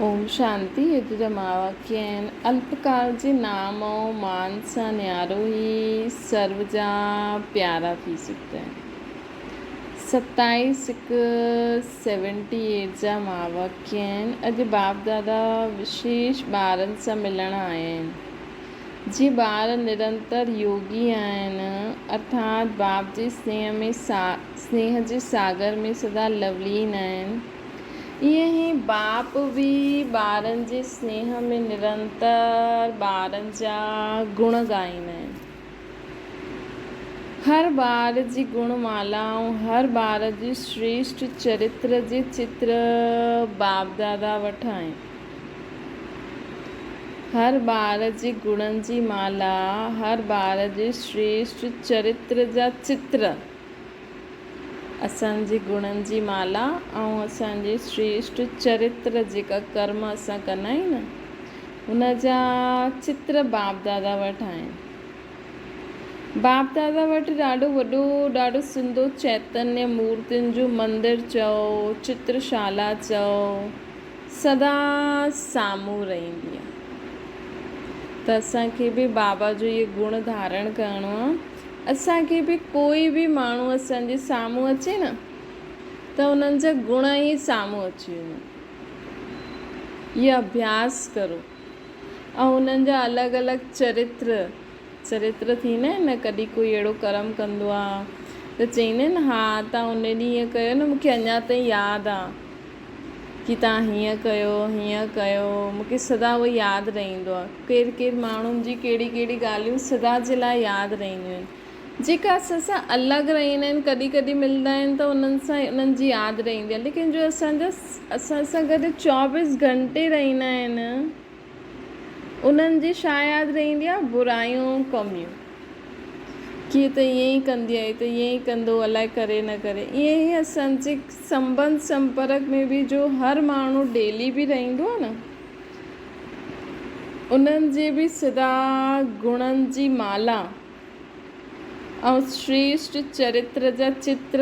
اوم شانتي اڄ جا مهاواڪيه آهن، الپڪال جي نام ۽ مان سان نيارو هي سرو جا پيارا ٿي سگهندا آهن. ستائيس هڪ سيونٽي ايٽ جا مهاواڪيه آهن، اڄ باپ دادا وشيش ٻارن سان ملڻ آيا آهن. جي ٻار نرنتر يوگي آهن ارٿات باپ جي سنيهه ۾ سنيهه جي ساگر ۾ سدا لولين آهن. ائين ئي باپ به ٻارن جي سنيهه ۾ نرنتر ٻارن جا گڻ ڳائيندا آهن. هر ٻار جي گڻ مالا ۽ هر ٻار جي شريشٽ چرتر جي چتر باپ دادا وٽ آهن. هر ٻار جي گڻن جي مالا، هر ٻار جي شريشٽ چرتر جا چتر. اسان جي گڻن جي مالا ۽ اسان جي شريشٽ چرتر جيڪا ڪرم اسان ڪندا آهيون نه ان جا چتر باپ دادا وٽ آهن. باپ دادا وٽ ڏاڍو وڏو ڏاڍو سندو چيتنيه مورتين جو مندر چئو چتر شالا چئو سدا سامهون رهندي آهي ته اسان کي به بابا جو اهي گڻ ڌارڻ ڪرڻو آهي. اسان کي به ڪوئي به ماڻهو اسان جي سامهون اچي نه ته انهن جا گڻ ئي سامهون اچي وڃن. اهو اڀياس ڪرو ۽ انهن جا الڳ الڳ چرتر، چرتر ٿيندا آهن نه ڪڏهن ڪوئي اهڙو ڪرم ڪندو آ ته چئيندا آهن ها تان ان ڏينهن ائين ڪيو نه مون کي اڃا تائين ياد آ. ڪي توهان هيئن ڪيو هيئن ڪيو مون کي سدا اهو ياد رهندو آهي ڪير ڪير ماڻهن جي ڪهڙي ڪهڙي ڳالهيون سدا جي لاء ياد رهنديون آهن جيڪا اسان سان الڳ رهندا آهن ڪڏهن ڪڏهن ملندا آهن ته انهن سان انهن جي ياد رهندي آهي ليڪن جو اسان جا اسان سان گڏ چوبيس گهنٽي رهندا آهن انهن جي ڇا ياد رهندي آهي برايون ڪميون ڪي ته ائين ئي ڪندي آهي ته ائين ئي ڪندو الائي ڪري نه ڪري ائين ئي اسان جي سنبنڌ سمپرڪ ۾ به جو هر ماڻهو ڊيلي به رهندو آهي نه انهن جي به سدا گڻن جي مالا ۽ شريشٽ چرتر جا چتر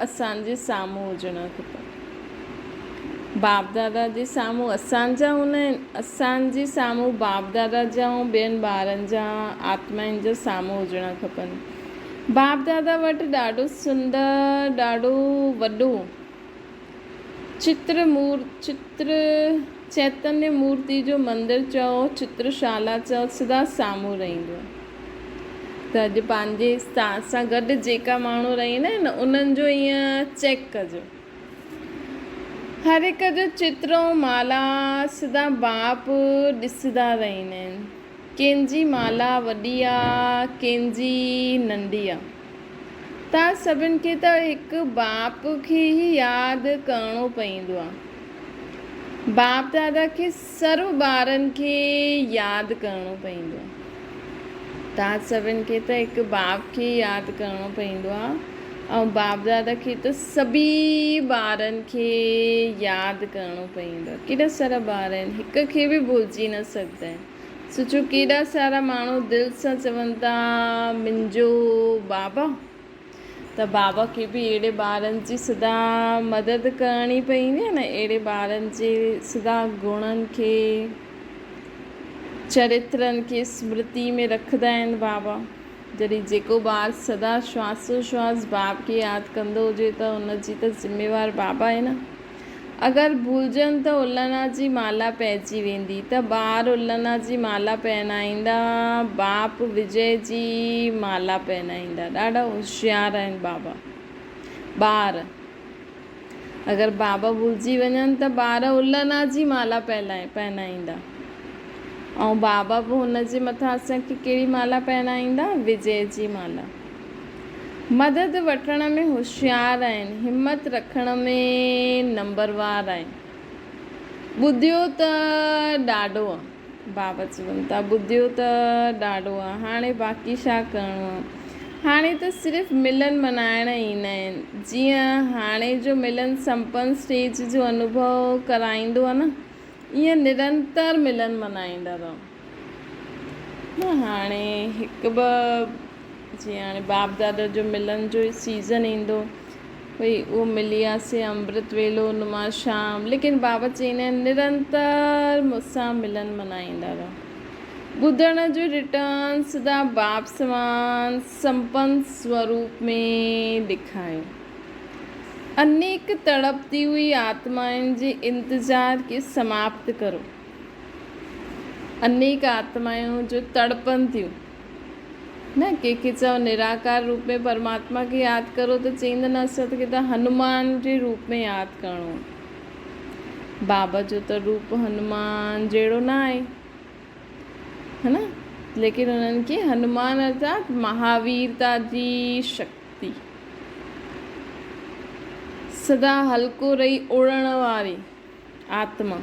اسان جي سامهون هجڻا کپن. باپ دادا جي سامهون اسان جا هوندا آهن، اسان جي سامهون باپ دادا جا ۽ ٻين ٻارن جا آتمائن جا سامهون هجڻا کپن. باپ دادا وٽ ڏاڍو سندر ڏاڍو وڏو چتر مور چتر چيتنيه مورتي جو مندر چئو چتر شالا چئو سدا سامهون رهندو آهي ته اڄ پنهنجي سان گڏ جيڪا ماڻهو رهندا آهن انهن جو ائين چيڪ ڪجو هر هڪ جو چتر ۽ مالا سدا باپ ڏسندا رهندا آهن ڪنهن جي مالا وڏي آ ڪنهن جي ننڍي آ. توهان سڀن کي ته هڪ باپ کي ئي ياد ڪرڻو پوندو آ. باپ دادا کي سرو ٻارن کي ياد ڪرڻو پوندو آ. توهان سڀن کي ته هڪ باپ کي ئي ياد ڪرڻو پوندو آ ۽ باپ دادا کي ته سڀئي ٻارن کي ياد ڪرڻو پوندو آ. ڪيڏا سارا ٻار آهن هڪ کي به ڀلجي نه سگهندا آهن. سوچيو ڪيڏا سارا ماڻهو دل سان چون ٿا منهنجو بابا ته بابا کي به اهڙي ٻارن جي سدا مدد ڪرڻي پوندي آهي نه اهڙي ٻارن جي سدا گڻن کي چرترن کي سمرتي ۾ رکندا آهن بابا جڏهن جيڪو ٻار سدا شواسو شواس باب کي ياد ڪندو هجي ته ان جي ته ذميوار بابا آهي نه اگر ڀلجن ته النا جي مالا پئجي ويندي ته ٻار النا جي مالا پهنائيندا، باپ وجئه جي مالا پهنائيندا. ڏاڍا هوشيار آهن بابا. ٻار اگر بابا ڀلجي وڃن ته ٻار النا جي مالا پهنائيندا ۽ بابا به هن جي مٿان اسان کي ڪهڙي مالا پهنائيندا؟ وجئه جي مالا. مدد وٺڻ ۾ هوشيار آهن، همت رکڻ ۾ نمبروار آهن. ٻڌيو ته ڏاڍو آ. بابا چون ٿا، ٻڌيو ته ڏاڍو آ، هاڻي باقي ڇا ڪرڻو آ. هاڻي ته صرف ملن منائڻ ايندا آهن. جيئن هاڻي جو ملن سمپن اسٽيج جو انوڀو ڪرائيندو آ نه، ائين نرنتر ملن منائيندا رهو. نه هاڻي هڪ ٻه جيئن هاڻي باپ دادا جو ملن جو سيزن ايندو ڀئي اهو ملياسين امرت ويلو ان مان شام ليڪن بابا چئيندا آهن نرنتر مون سان ملن منائيندا رهو. ٻڌڻ جو ريٽرن سدا باپ سمان سمپن سوروپ ۾ ڏيکايو. انيڪ تڙپتي هئي آتمائن جي انتظار کي سماپت ڪرو. انيڪ آتمائون جو تڙپن ٿيون. نه ڪي ڪي چئو نراڪار روپ ۾ پرماتما کي ياد ڪرو ته چئيندا نه اسان کي ته هنومان جي روپ ۾ ياد ڪرڻو آهي. بابا جو ته روپ هنومان جهڙو نه آهي هي نه ليڪن انهن کي هنومان ارٿات مهاويرتا جي شڪتي سدا هلڪو رهي اڙڻ واري آتما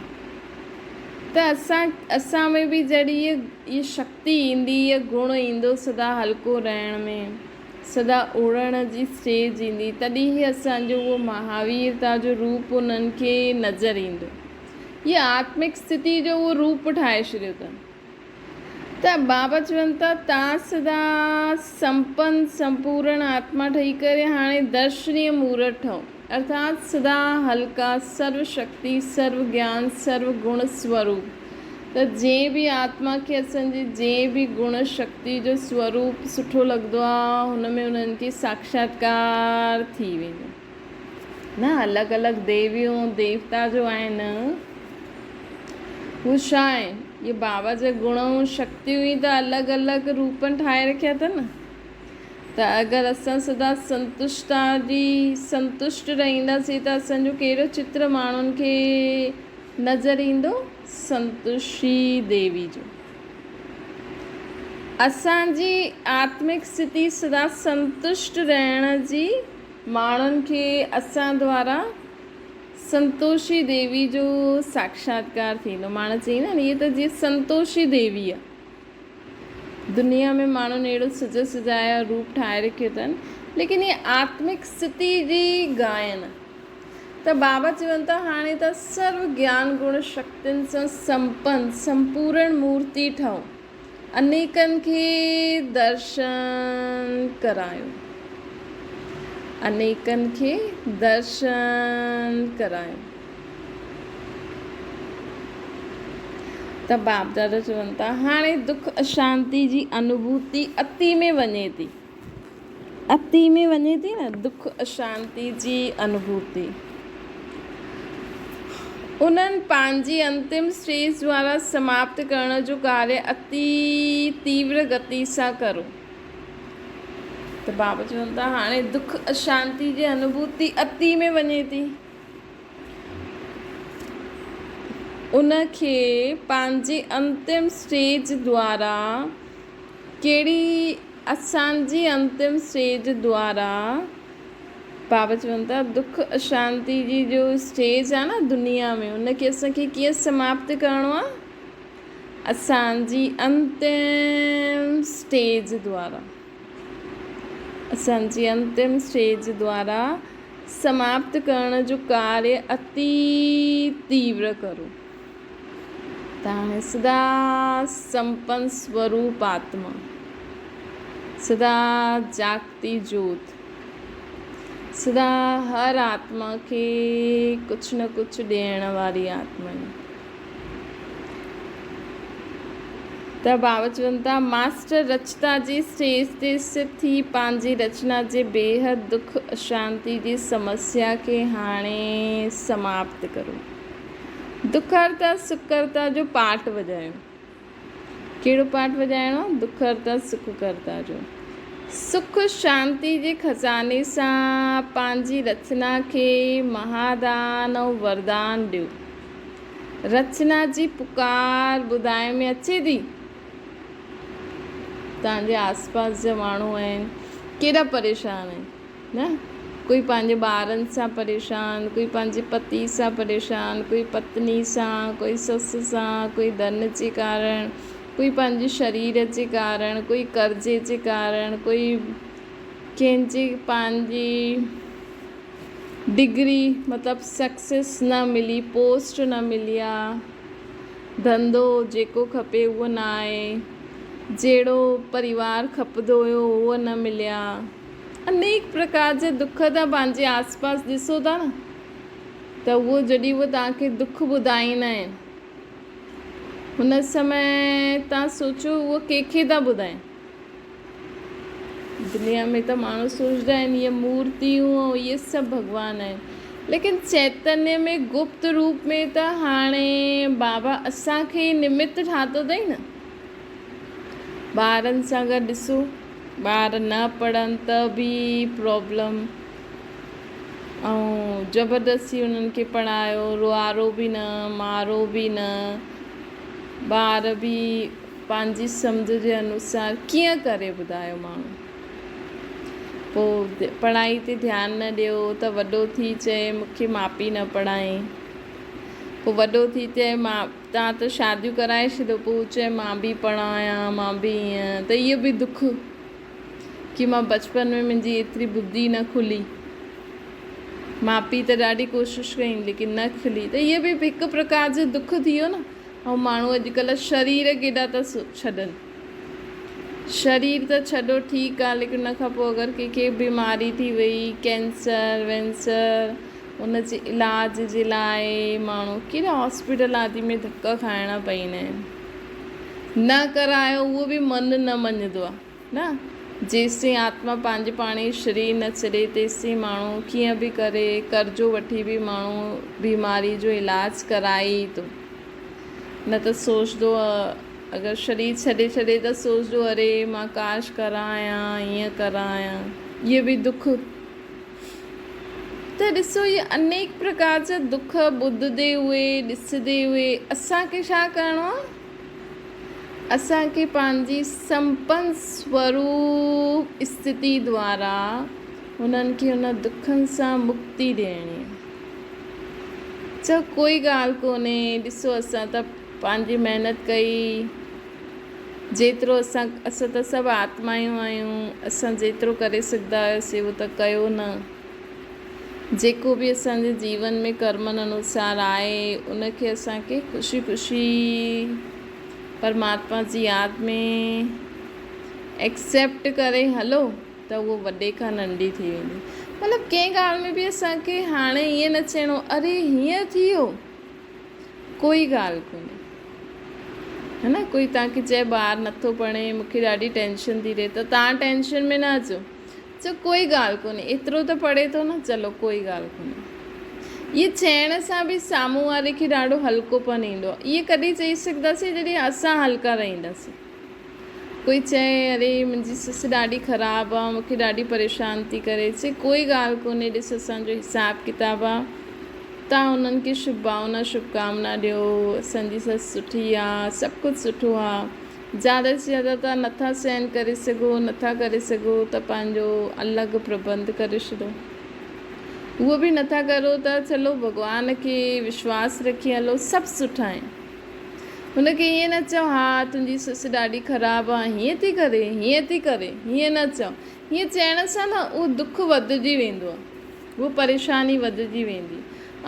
ته اسان اسان ۾ به جڏهن هيء شڪتي ايندي، هيء گڻ ايندو سدا هلڪو رهڻ ۾، سدا اڙڻ جي اسٽيج ايندي، تڏهن ئي اسان جو اهو مهاويرتا جو روپ انهن کي نظر ايندو. هيء آتمڪ اسٿتي جو اهو روپ ٺاهي ڇڏيو اٿن. ته بابا چون ٿا، تان سدا سمپن سمپورڻ آتما ٺهي ڪري هاڻي درشنيء مورت ٺهو، ارٿات سدا هلڪا سرو شڪتي، سرو گيان، سرو گڻ سوروپ. ته جنهن به آتما کي اسان جي جنهن به گڻ شڪتي جو سوروپ سٺو لڳندو آ، هن ۾ انهن کي ساکشاتڪار ٿي ويندو. نه الڳ الڳ ديويون ديوتا جو آهن هو ڇا آهن اهي بابا جا گڻ ۽ شڪتيون ئي ته الڳ الڳ روپن ٺاهي رکيا اٿن نه ته اگر اسان سدا سنتشتا جي سنتشٽ رهنداسين ته اسان جو ڪهڙو چتر ماڻهن کي نظر ايندو سنتشي ديوي جو اسان جي آتمڪ اسٿتي سدا سنتشٽ رهڻ جي ماڻهن کي اسان دوارا سنتوشي ديوي جو ساکشاتڪار ٿيندو. ماڻهو چئيندا آهن هيء ته جيئن سنتوشي ديوي آهي. دنيا ۾ ماڻهن اهڙو سجا سجايا روپ ٺاهي رکيو اٿن، ليڪن هيء آتمڪ اسٿتي جي گائن آهي. ته بابا چون ٿا هاڻي ته سرو گيان گڻ شڪتين سان سمپن سمپورڻ مورتي ٺهو. انيڪن کي درشن ڪرايو. انيڪن کي درشن ڪرايو. ته باپ دادا چون ٿا هاڻي دک اشانتي جي انوڀوتي اتي ۾ وڃي ٿي. اتي ۾ وڃي ٿي نه دک اشانتي جي انوڀوتي. انهن پنهنجي انتم اسٽيج دوارا سماپت ڪرڻ جو ڪاريه اتي تيور گتي سان ڪرو. ته بابا چون ٿا هاڻي دک اشانتي جي انوڀوتي اتي ۾ وڃي ٿي. ان کي پنهنجي انتم اسٽيج دوارا ڪهڙي اسان جي انتم اسٽيج دوارا بابا چون ٿا دک اشانتي جي جو اسٽيج آ نه دنيا ۾ ان کي اسان کي ڪيئن سماپت ڪرڻو آ اسان جي انتم اسٽيج دوارا اسان جي انتم اسٽيج دوارا سماپت ڪرڻ جو ڪاريه اتي تيور ڪرو. ته هاڻي سدا سمپن سوروپ آتما، سدا جاڳتي جوت، سدا هر آتما کي ڪجهه نه ڪجهه ڏيڻ واري آتما آهيون. ته بابا چون ٿا ماسٽر رچتا جي اسٽيج تي اسٿت ٿي پنهنجي رچنا جي بيحد دک اشانتي جي سمسيا کي هاڻي سماپت ڪرو. دکهرتا سکڪرتا جو پاٺ وڄايو. ڪهڙو پاٺ وڄائڻو آهي؟ دکهرتا سکڪرتا جو. سک شانتي جي خزاني سان پنهنجي رچنا کي مهادان ۽ وردان ڏيو. رچنا جي پڪار ٻڌائڻ ۾ اچي ٿي؟ توهان جي آس پاس جا ماڻهو آهن ڪيڏا پريشان آهن. نه ڪوئي پنهنجي ٻارن سان پريشان، ڪوئي پنهنجي پتي سان پريشان، ڪوئي پتني سان، ڪوئي سس سان، ڪوئي ڌن جي ڪارڻ، ڪوئي پنهنجي شرير جي ڪارڻ، ڪوئي قرضي جي ڪارڻ، ڪوئي ڪنهن جي پنهنجي ڊگري مطلب سڪسيس نه ملي، پوسٽ نه ملي آ، ڌنڌو جيڪو کپي اهو نه آهي، جهڙو پريوار کپندو هيو اهو نه مليا. انيڪ پرڪار جا دک توهان پنهنجي آس پاس ڏسو ٿا نه ته اهو جڏهن اهو توهان کي دک ٻڌائيندا آهن هن سمي توهان سوچو اهو ڪنهن کي ٿا ٻڌائين. دنيا ۾ ته ماڻهو سوچدا آهن اهي مورتيون ۽ اهي سڀ ڀڳوان آهن ليڪن چيتنيه ۾ گپت روپ ۾ ته هاڻي بابا اسان کي ئي نمت ٺاتو اٿئي نه. ٻارن سان گڏ ڏسو ٻار نه پڙهن ته به پرابلم ۽ زبردستي انهن کي پڙهايو روئارو به نه مارو به نه ٻار به پنهنجي سمجهه جي انوسار ڪيئن ڪري ٻڌايو ماڻهو پوء پڙهائي تي ڌيان نه ڏيو ته وڏو ٿي چئي مون کي ماء پيء نه پڙهائين پوء وڏو ٿي چئي مان تان ته شاديون ڪرائي ڇڏيو پوء چئي مان به پڙهايان مان به ائين ته اهو به دک ڪي مان بچپن ۾ منهنجي ايتري ٻڌي نه کلي ماء پيء ته ڏاڍي ڪوشش ڪئي ليڪن نه کلي ته اهو به هڪ پرڪار جو دک ٿي ويو نه ۽ ماڻهو اڄڪلهه شرير ڪيڏا ٿا ڇڏن. شرير ته ڇڏو ٺيڪ آ ليڪن ان کان پوء اگر ڪنهن کي بيماري ٿي وئي ڪينسر وينسر ان جي علاج جي لاء ماڻهو ڪيڏا هاسپيٽل آدي ۾ ڌڪا کائڻا پئيندا آهن. نه ڪرايو اهو به من نه مڃندو آ. نه، جيستائين آتما پنهنجي پاڻ ئي شرير نه ڇڏي، تيستائين ماڻهو ڪيئن به ڪري، قرضو وٺي به ماڻهو بيماري جو علاج ڪرائي ئي ٿو. نه ته سوچندو اگر شرير ڇڏي ڇڏي ته سوچندو اري مان ڪاش ڪرايان، ائين ڪرايان. اهي به دک. ته ڏسو اهي انيڪ پرڪار جا دک ٻڌندي هئي، ڏسندي هئي اسان کي ڇا ڪرڻو آهي؟ اسان کي پنهنجي سمپن سوروپ استٿي دوارا انهن کي ان دکن سان مڪتي ڏيڻي آهي. چئو ڪوئي ڳالهه ڪونهي، ڏسو اسان ته پنهنجي محنت ڪئي، جيترو اسان اسان ته سڀ آتمايون آهيون، اسان جيترو ڪري سگهندا هياسين اهو ته ڪيو نه. جيڪو به اسان جي جيون ۾ ڪرمن انوسار آهي ان کي اسان کي خوشي خوشي پرماتما جي ياد ۾ ايڪسيپٽ ڪري هلو ته اهو وڏي کان ننڍي ٿي ويندي. مطلب ڪنهن ڳالهه ۾ به اسان کي هاڻي ائين نه چئڻو اري هيئن ٿي ويو ڪوئي ڳالهه ڪونهي هي نه ڪوئي توهان کي چئي ٻار نٿو پڙهي مون کي ڏاڍي ٽينشن ٿي رهي ته توهان ٽينشن ۾ نه اچو چئو ڪوئي ڳالهه ڪونهي ايترو ته پڙهي ٿو نه چلو ڪوئي ڳالهه ڪونهي. ائين چئڻ سان به سامهون واري کي ڏاڍو هلڪو پن ايندو آهي. ائين ڪڏهن چئي سگهنداسين جڏهن اسان هلڪا رهنداسين. ڪوئي چئي اري منهنجي سس ڏاڍي خراب آهي مون کي ڏاڍي پريشان ٿي ڪري چئي ڪوئي ڳالهه ڪونهي ڏس اسان جو حساب ڪتاب آهي تان انهن کي شڀ ڀاونا شڀ ڪامنا ڏيو اسان جي سس سٺي آهي سڀ ڪجهه سٺو آهي. زياده سي زياده توهان نٿا سهن ڪري سگهو، نٿا ڪري سگهو ته پنهنجو الڳ پربنڌ ڪري ڇڏو. اهو به نٿا ڪرو ته چلو ڀڳوان کي وشواس رکي هلو سڀ سٺا آهن. هن کي ائين نه چئو ها تنهنجي سس ڏاڍي خراب آ هيئن ٿي ڪري هيئن ٿي ڪري هيئن نه چئو. هيئن چئڻ سان نه اهو دک وڌجي ويندو آ. هوء پريشاني وڌجي ويندي.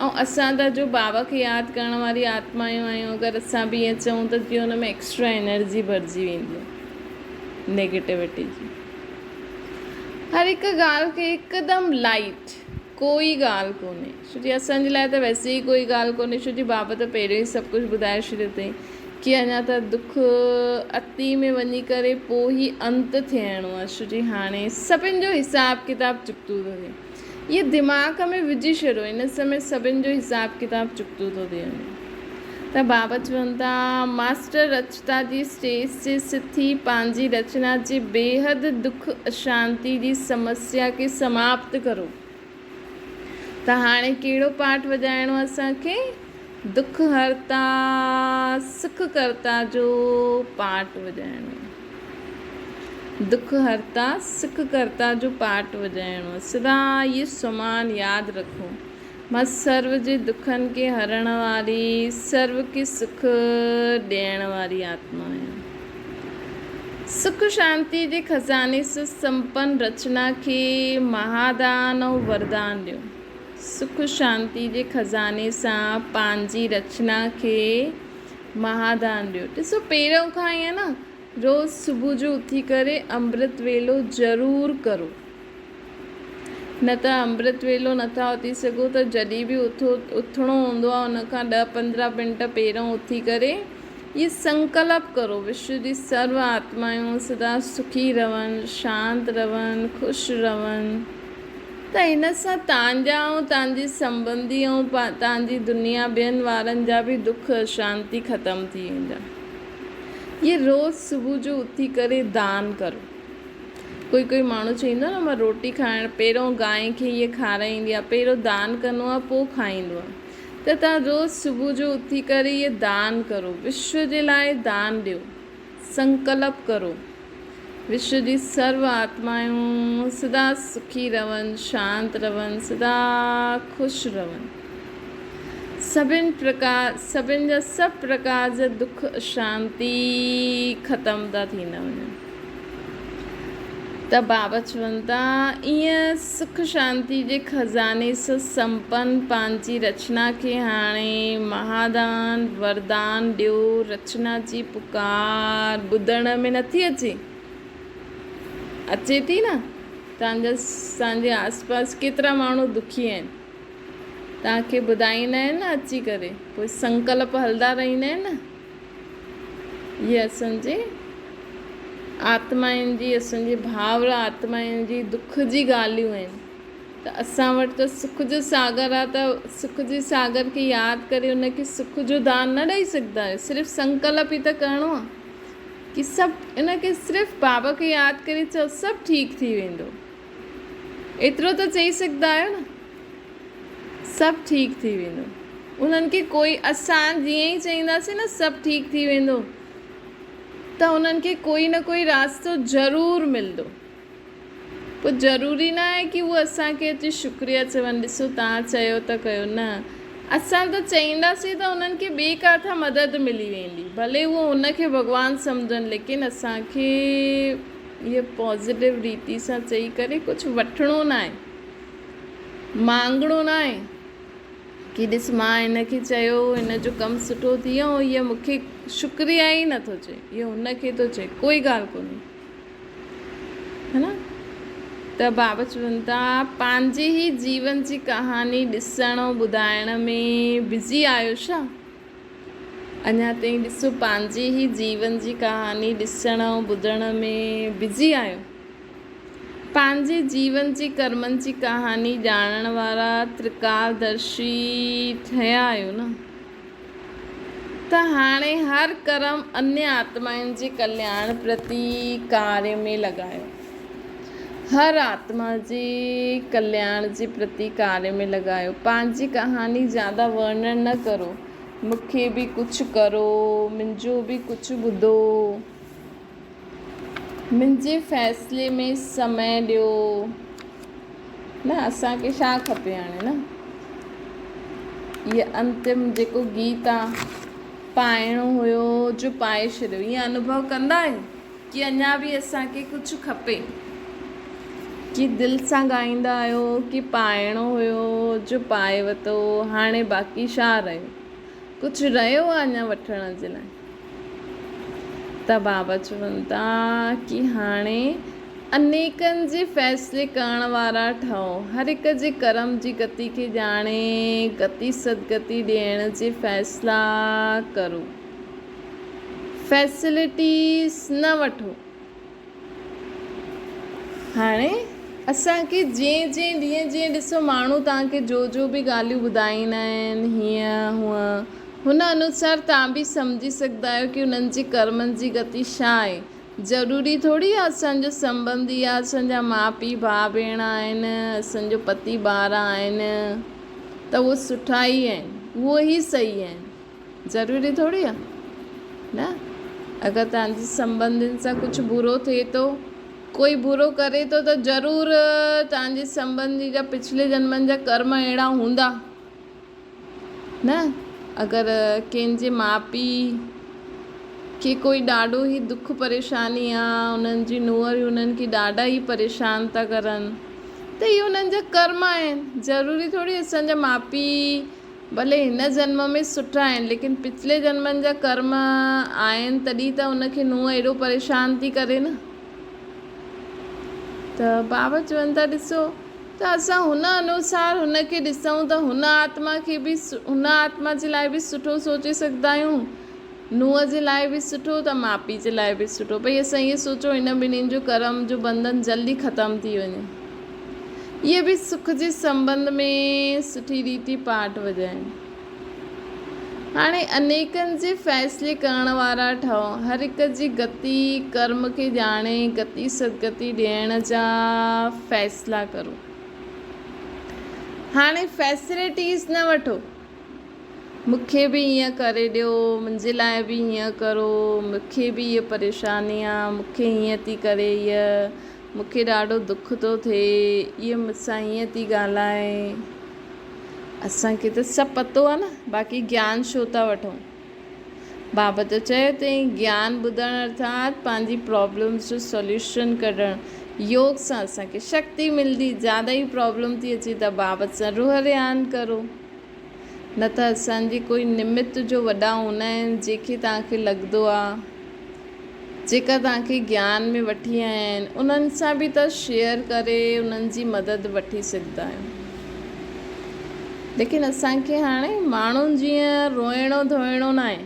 ۽ اسان ته جو بابا کي ياد ڪرڻ واري آتمايون آهيون اگر اسان به ائين چئون ته جيئن ان ۾ ايڪسٽرا انرجي ڀرجي ويندي آهي نيگيٽوٽي جي. هر هڪ ڳالهه کي هڪدم لائيٽ ڪوئي ڳالهه ڪونهي ڇو جي اسان جي لاء ته ويسي ئي ڪوئي ڳالهه ڪونهي ڇو جي بابا ته پهريون ئي سڀ ڪجهه ٻڌائي ڇڏيو اٿئي ڪي اڃا ته دک اتي ۾ وڃي ڪري پوء ئي انت ٿيڻو آهي ڇو جي هاڻي سڀن جو حساب ڪتاب چڪتو ٿو ٿئي. اهي دماغ ۾ وجهي ڇڏو ان سمي سڀن جو حساب ڪتاب چڪتو ٿو ٿي وڃي ته بابا چون ٿا ماسٽر رچتا جي اسٽيج تي سٿي پنهنجي رچنا جي بيحد دک اشانتي جي سمسيا کي سماپت ڪرو ته هاڻي ڪهڙو پاٺ وڄائڻو اسان کي دک هرتا سک ڪرتا جو پاٺ وڄائڻو. دک هرتا سک ڪرتا جو پاٺ وڄائڻو. سدا اهي سمان ياد رکو. مان سرو جي دکن کي هرڻ واري، سرو کي سک ڏيڻ واري آتما آهيان. سک شانتي جي خزاني سان سمپن رچنا کي مهادان ۽ وردان ڏيو. سک شانتي جي خزاني سان پنهنجي رچنا کي مهادان ڏيو. ڏسو پهريون کان ائين نه روز صبح جو اٿي ڪري امرت ويلو ضرور ڪرو. نه ته امرت ويلو نٿا اٿي سگهو ته جڏهن به اٿو اٿڻو هوندو آهي ان کان ڏهه پندرهن منٽ پهريون اٿي ڪري هي سنڪلپ ڪرو وشو جي سرو آتمائون سدا سکي رهن شانت رهن خوش رهن ته هن سان تان جا ۽ تان جي سنبنڌي ۽ تان جي دنيا ٻين وارن جا به دک اشانتي ختم ٿي ويندا. هي روز صبح جو اٿي ڪري دان ڪرو. ڪوئي ڪوئي ماڻهو چئيندو آهي نه مان روٽي کائڻ پهريون گانء کي هيء کارائيندي آهي پهريون دان ڪندو آهي پوء کائيندو آهي ته توهان روز صبح جو اٿي ڪري هيء دان ڪرو وشو جي لاء دان ڏيو سنڪلپ ڪرو وشو جي سرو آتمائون سدا سکي رهن شانت رهن سدا خوش رهن سڀن پرڪار سڀن جا سڀ پرڪار جا دک اشانتي ختم ٿا ٿيندا وڃن. ته بابا چون ٿا، ايئن سک شانتي جي خزاني سان سمپن پنهنجي رچنا کي هاڻي مهادان وردان ڏيو. رچنا جي پڪار ٻڌڻ ۾ نٿي اچي؟ اچي ٿي نه؟ توهان جا توهان جي آس پاس ڪيترا ماڻهو دکي آهن. توهان کي ٻڌائيندا آهن نه اچي ڪري. پوء سنڪلپ هلندا رهندا آهن نه. اهي اسان جي آتمائن جي اسان جي ڀائر آتمائن جي دک جي ڳالهيون آهن ته اسان وٽ ته سک جو ساگر آهي ته سک جي ساگر کي ياد ڪري ان کي سک جو دان نه ڏئي سگهندا آهيو صرف سنڪلپ ئي ته ڪرڻو آهي ڪي سڀ ان کي صرف بابا کي ياد ڪري چئو سڀ ٺيڪ ٿي ويندو ايترو ته چئي سگهندا آهيو نه سڀ ٺيڪ ٿي ويندو. انهن کي ڪوئي اسان جيئن ئي چئينداسين نه سڀ ٺيڪ ٿي ويندو ته انهن کي ڪوئي نه ڪوئي راستو ضرور ملندو. پوء ضروري نه آهي ڪي هو اسان کي اچي شڪريه چون ڏسو توهان چيو ته ڪيو نه اسان ته چئينداسين ته انهن کي ٻي ڪاٿان مدد ملي ويندي ڀلي هو ان کي ڀڳوان سمجهن ليڪن اسان کي اهي پازيٽو ريتي سان چئي ڪري ڪجهه وٺڻو نه آهي. مانگڻو ناهي ڪي ڏس مان هن کي چيو هن جو ڪم سٺو ٿي ويو ۽ هيء مون کي شڪريه ئي نٿو چئي اهو هن کي ٿو چئي ڪوئي ڳالهه ڪونهي هي نه ته بابا چون ٿا پنهنجي ئي جيون جي ڪهاڻي ڏسڻ ۽ ٻڌائڻ ۾ بزي آهيو ڇا؟ اڃا تائين ڏسو پنهنجي ئي جيون جي ڪهاڻي ڏسڻ ۽ ٻڌڻ ۾ بزي آهيو؟ پنهنجي جيون جي ڪرمن جي ڪهاڻي ڄاڻڻ وارا ترڪالدرشي ٺهيا آهيو نه؟ ته هاڻي هر ڪرم انيه آتمائن جي ڪلياڻ پرتي ڪاريه ۾ لڳايو. هر آتما جي ڪلياڻ جي پرتي ڪاريه ۾ لڳايو. پنهنجي ڪهاڻي زياده ورڻن نه ڪرو. مون کي به ڪجهه ڪرو، منهنجو به ڪجهه ٻڌو. منهنجي فيصلي ۾ سمي ڏيو نه اسان کي ڇا کپي هاڻي نه هيء انتم جيڪو گيت آ پائڻو هيو جو پائي ڇڏيو ائين انوڀو ڪندا آهيو ڪي اڃا به اسان کي ڪجهه کپي ڪي دل سان ڳائيندا آهيو ڪي پائڻو هيو جو پائي وتو هاڻي باقي ڇا رهيو ڪجهه رهيو آ اڃا وٺڻ جي لاء ته بابا چون ٿا ڪي هاڻي انيڪن جي فيصلي ڪرڻ وارا ٺهو، هر هڪ جي ڪرم جي گتي کي ڄاڻي گتي سدگتي ڏيڻ جي فيصلا ڪرو. فيسلٽيز نه وٺو. هاڻي اسان کي جيئن جيئن ڏينهن جيئن ڏسو ماڻهو توهان کي جو جو به ڳالهيون ٻڌائيندا آهن هيئن هونئن هن انوسار توهان به سمجهي سگهندا آهيو ڪي انهن جي ڪرمن جي گتي ڇا آهي ضروري ٿوري آهي اسان جو سنٻنڌي يا اسان جا ماء پيء ڀاء ڀيڻ آهن اسان جو پتي ٻار آهن ته اهي سٺا ئي آهن اهو ئي صحيح آهن ضروري ٿوري آ نه اگر توهان جي سنٻنڌين سان ڪجهه برو ٿئي ٿو ڪوئي برو ڪري ٿو ته ضرور توهان جي سنٻنڌي جا پڇلي جنمن جا ڪرم اهڙا هوندا نه اگر ڪنهن جي ماء پيء کي ڪوئي ڏاڍو ئي دک پريشاني آ انهن جي نوئر انهن کي ڏاڍا ئي پريشان ٿا ڪرن ته اهي انهن جا ڪرم آهن ضروري ٿوري اسان جا ماء پيء ڀلي هن جنم ۾ سٺا آهن ليڪن پڇلي جنمن جا ڪرم آهن تڏهن ته ان کي نونهن ايڏو پريشان ٿي ڪري نه. ته بابا چون ٿا ڏسو ته اسان هن انوسار هن کي ڏسون ته هن آتما کي به هن آتما جي لاء به سٺو سوچي سگهندا آهيون، نونهن جي لاء به سٺو ته ماء پيء جي لاء به سٺو. ڀئي اسان ائين سوچون هن ٻنهين جو ڪرم جو بنڌن جلدي ختم ٿي وڃي. اهي به سک جي سنٻنڌ ۾ سٺي ريتي پاٺ وڄائين. هاڻي انيڪن جي فيصلي ڪرڻ وارا ٺهو، هر هڪ جي گتي، ڪرم کي ڄاڻي گتي سدگتي ڏيڻ جا فيصلا ڪرو. هاڻي فيسلٽيز نه وٺو، مون کي به هيئن ڪري ڏيو، منهنجي لاء به هيئن ڪرو، مون کي به هيء پريشاني آ، مون کي هيئن ٿي ڪري هيء، مون کي ڏاڍو دک ٿو ٿئي، هيء مون سان هيئن ٿي ڳالهائي. اسان کي ته سڀ پتو آ نه، باقي گيان ڇو ٿا وٺون. بابا ته چيو اٿئي گيان ٻڌڻ ارٿات پنهنجي پرابلمز جو سوليوشن ڪڍڻ. يوگ سان اسان کي شڪتي ملندي، زياده ئي پرابلم ٿي اچي ته بابا سان روح ريان ڪرو. نه ته اسان جي ڪوئي نمت جو وڏا هوندا آهن جيڪي توهان کي لڳندو آ. جيڪا توهان کي گيان ۾ وٺي آيا آهن انهن سان به توهان شيئر ڪري انهن جي مدد وٺي سگهندا آهيو. ليڪن اسان کي هاڻي ماڻهن جيئن روئڻو ڌوئڻو ناهي.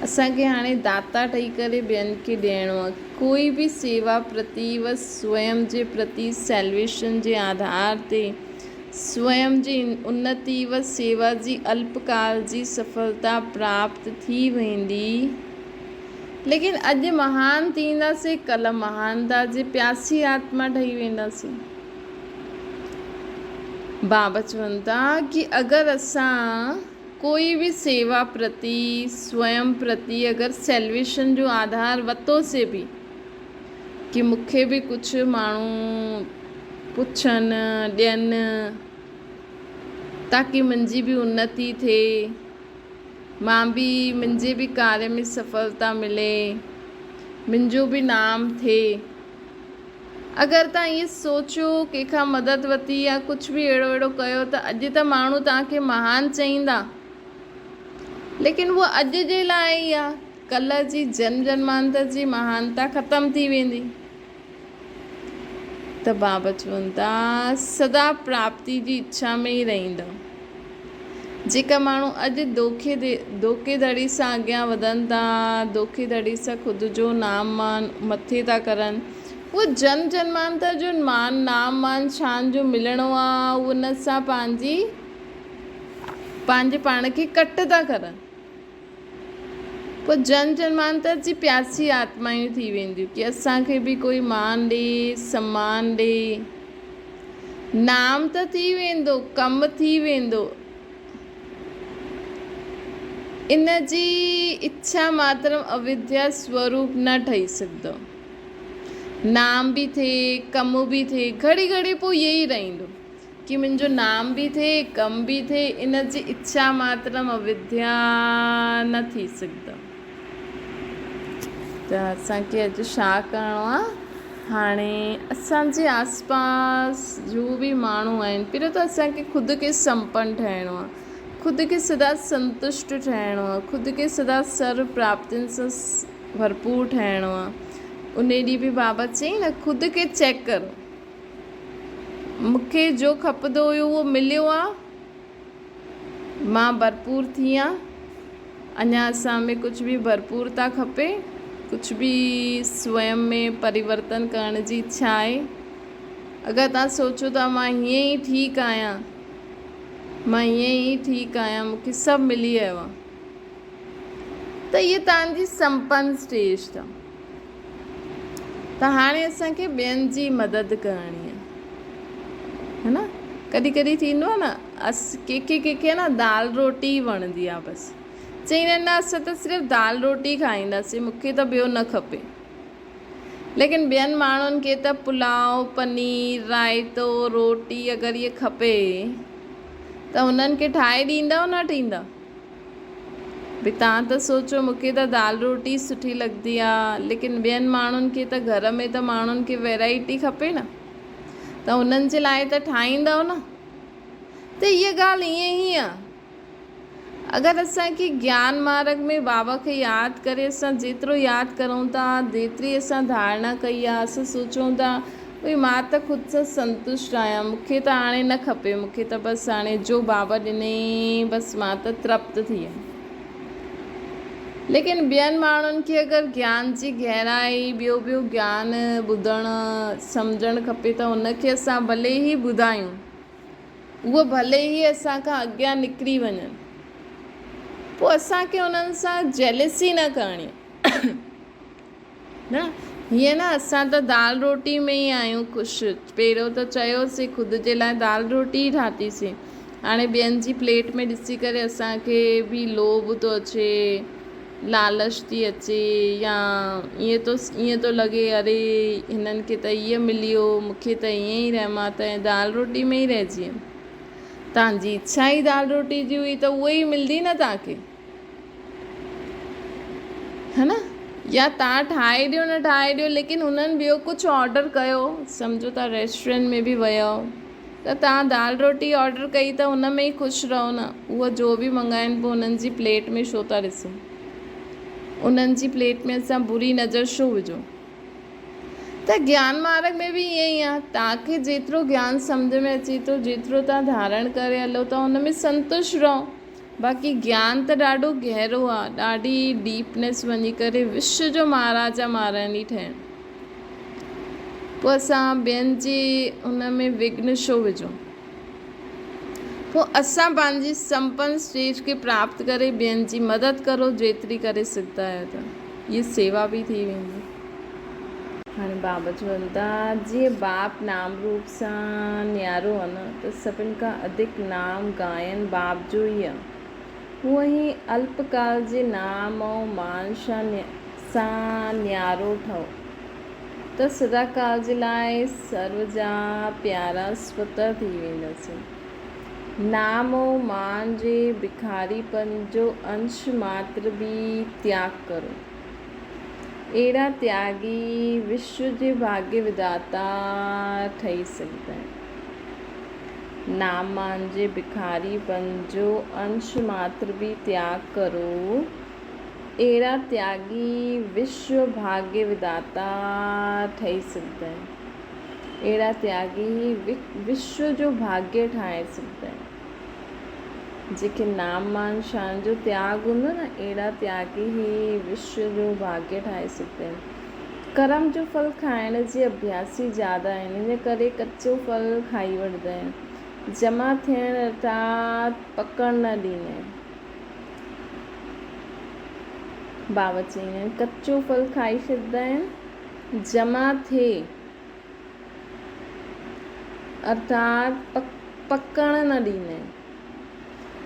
اسان کي هاڻي داتا ٺهي ڪري ٻين کي ڏيڻو آهي. ڪوئي به سيوا پرتي و سويم جي پرتي سيلويشن جي آڌار تي سويم جي انتي و سيوا جي الپڪال جي سڦلتا پراپت ٿي ويندي. ليڪن اڄ مهان ٿينداسين، ڪلهه مهانتا جي پياسي آتما ٺهي وينداسين. بابا چون ٿا ڪي اگر اسان ڪوئي به سيوا پرتي، سويم پرتي اگر سيلويشن جو آڌار وتوسي به ڪي مون کي به ڪجهه ماڻهو پڇن، ڏين، تاڪي منهنجي به انتي ٿئي، مان به منهنجي به ڪاري ۾ سڦلتا ملي، منهنجو به نام ٿئي. اگر توهان ائين سوچيو، ڪنهن کان مدد ورتي يا ڪجهه به اهڙو اهڙو ڪيو ته اڄ ته ماڻهو توهان کي مهان چئيندا، ليڪن اهو اڄ جي لاء ئي آهي، ڪلهه جي جنم جنمانتر جي مهانتا ختم ٿي ويندي. ته بابا چون ٿا سدا پراپتي جي اڇا ۾ ئي رهندؤ. جيڪا ماڻهو اڄ دوکي ڌوڪي ڌڙي سان اڳيان وڌن ٿا، دوکي ڌڙي سان خود جو نام مان مٿي ٿا ڪرن، اهو جنم جنمانتر جو مان نام مان شان جو ملڻو آ، اهو ان سان پنهنجي پنهنجي پاڻ کي ڪٽ ٿا ڪرن. پوء جنم جنمانتر جي پياسي آتمائون ٿي وينديون ڪي اسان کي به ڪوئي مان ڏي، سمان ڏي. نام ته ٿي ويندو، ڪم ٿي ويندو. ان جي اڇا ماترم اويديا سوروپ نه ٺهي سگهندو. نام به ٿئي، ڪم به ٿئي، گهڙي گهڙي پوء اهي ئي رهندو. ڪي منهنجو نام به ٿئي، ڪم به ٿئي، ان جي اڇا ماترم اوديا نه ٿي سگهندو. ته اسان کي اڄ ڇا ڪرڻو آ؟ هاڻي اسان جي آس پاس جو به ماڻهو آهن، پهريون ته اسان کي خود کي سمپن ٺهڻو آ، خود کي سدا سنتشٽ ٺهڻو آ، خود کي سدا سرو پراپتين سان ڀرپور ٺهڻو آ. ان ڏينهن به بابا چيائين نه خود کي چيڪ ڪرو. مون کي جو کپندو هيو اهو مليو آ. مان ڀرپور ٿي آن. اڃا اسان ۾ ڪجهه به ڀرپورتا کپي. ڪجهه به سويم ۾ پريورتن ڪرڻ جي اڇا آهي. اگر توهان سوچو ٿا مان هيئن ئي ٺيڪ آهيان، مان هيئن ئي ٺيڪ آهيان، مون کي سڀ ملي ويو آ ته هيء توهان جي سمپن اسٽيج اٿو. ته هاڻي اسان کي ٻين جي مدد ڪرڻي آهي ها نه ڪڏهن ڪڏهن ٿيندو آهي نه اس ڪنهن کي ڪنهن کي نه دال روٽي ئي وڻندي آهي بس چئيندا آهن نه اسان ته صرف دال روٽي کائينداسين مون کي ته ٻيو نه کپي ليڪن ٻين ماڻهن کي ته پلاء پنير رائتو روٽي اگر اهي کپي ته هنن کي ٺاهي ڏيندؤ نه ڏيندؤ ڀي توهان ته سوچو مون کي ته دال روٽي سٺي لڳندي آ ليڪن ٻين ماڻهن کي ته گهر ۾ ته ماڻهن کي ويرائٽي کپي نه ته انهن جي لاء ته ٺاهيندؤ نه ته هيء ڳالهه ائين ئي آ اگر اسان کي گيان مارگ ۾ بابا کي ياد ڪري اسان جيترو ياد ڪرون ٿا جيتري اسان ڌارڻا ڪئي آ اسان سوچون ٿا ڀئي مان ته خود سان سنتشٽ آهيان، مون کي ته هاڻي نه کپي، مون کي ته بس هاڻي جو بابا ڏنئي بس مان ته ترپت ٿي ويم. ليڪن ٻين ماڻهن کي اگر گيان جي گهرائي ٻيو ٻيو گيان ٻڌڻ سمجهڻ کپي ته ان کي اسان ڀلي ئي ٻڌايون، اهي ڀلي ئي اسان کان اڳيان نڪري وڃن، پوء اسان کي انهن سان جيلسي نه ڪرڻي آهي. نه هيئن نه اسان ته دال روٽي ۾ ئي آهيون خوش. پهريون ته چيوسين خود جي لاء دال روٽي ئي ٺاهتيسين. هاڻي ٻين جي پليٽ ۾ ڏسي ڪري اسان کي به لوڀ ٿو اچي، لالچ ٿي اچي يا ائين ٿو ائين ٿو لڳي اري هنن کي ته هيء ملي ويو مون کي ته ائين ئي رهيم مان ته دال روٽي ۾ ئي رهجي ويم. توهان جي اڇا ئي دال روٽي جي هئي ته اها ئي ملندي نه توهان کي. ها نه يا توهان ٺاهي ڏيو نه ٺاهي ڏيو ليڪن هنن ٻيو ڪجهه آرڊر ڪيو سمجهو توهان ريسٽورنٽ ۾ به ويو ته توهان دال روٽي آرڊر ڪئي ته هن ۾ ئي خوش رهو نه اهو جو به منگائن پوء انهن جي پليٽ ۾ ڇو ٿا ڏسو انهن جي پليٽ ۾ اسان بري نظر ڇو وجهون ته گيان مارگ ۾ به ائين ئي آهي توهان کي جيترو گيان سمجهه ۾ اچي ٿو جيترو توهان ڌارڻ ڪري هلو ٿا ان ۾ سنتشٽ رهو باقي گيان ته ڏاڍو گهرو آ، ڏاڍي ڊيپنيس وڃي ڪري وشو جو مهاراجا مهاراڻي ٺهڻ. پوء اسان ٻين جي ان ۾ وگهن ڇو وجهون؟ پوء اسان پنهنجي سمپن اسٽيج کي پراپت ڪري ٻين جي مدد ڪرو جيتري ڪري سگهندا آهيو ته هيء سيوا به ٿي ويندي. هاڻي بابا چون ٿا، جيئن باپ نام روپ سان نيارو آ نه ته سڀن کان اڌڪ نام گائن باپ جو ئي آ. هونئن ئي الپ ڪال جي نام ۽ مان سان نيارو ٺهو ته سدا ڪال جي لاء سرو جا پيارا سوتر ٿي وينداسين. نام ۽ مان جي بکاريپن جو انش ماتر به تياڳ ڪرو. اهڙا تياڳي وشو جي ڀاڳيه وڌاتا ٺهي سگهندا آهن. نام مان جي بکاري پن جو انش ماتر به تياڳ ڪرو. اهڙا تياڳي وشو ڀاڳيه وڌاتا ٺهي سگهندا آهن. اهڙا تياڳي ئي وشو جو ڀاڳيه ٺاهي سگهندا آهن. جيڪي نام مان شان جو تياڳ هوندو نه، اهڙا تياڳي ئي وشو جو ڀاڳيه ٺاهي سگهندا آهن. ڪرم جو ڦل کائڻ جي اڀياسي زياده آهن، ان ڪري ڪچو ڦل کائي وٺندا آهن. جمع ٿيڻ ارٿات پڪڻ نه ڏيندا آهن. بابا چئيندا آهن، ڪچو ڦل کائي ڇڏيندا آهن، جمع ٿئي. ارٿات پڪڻ نه ڏيندا آهن.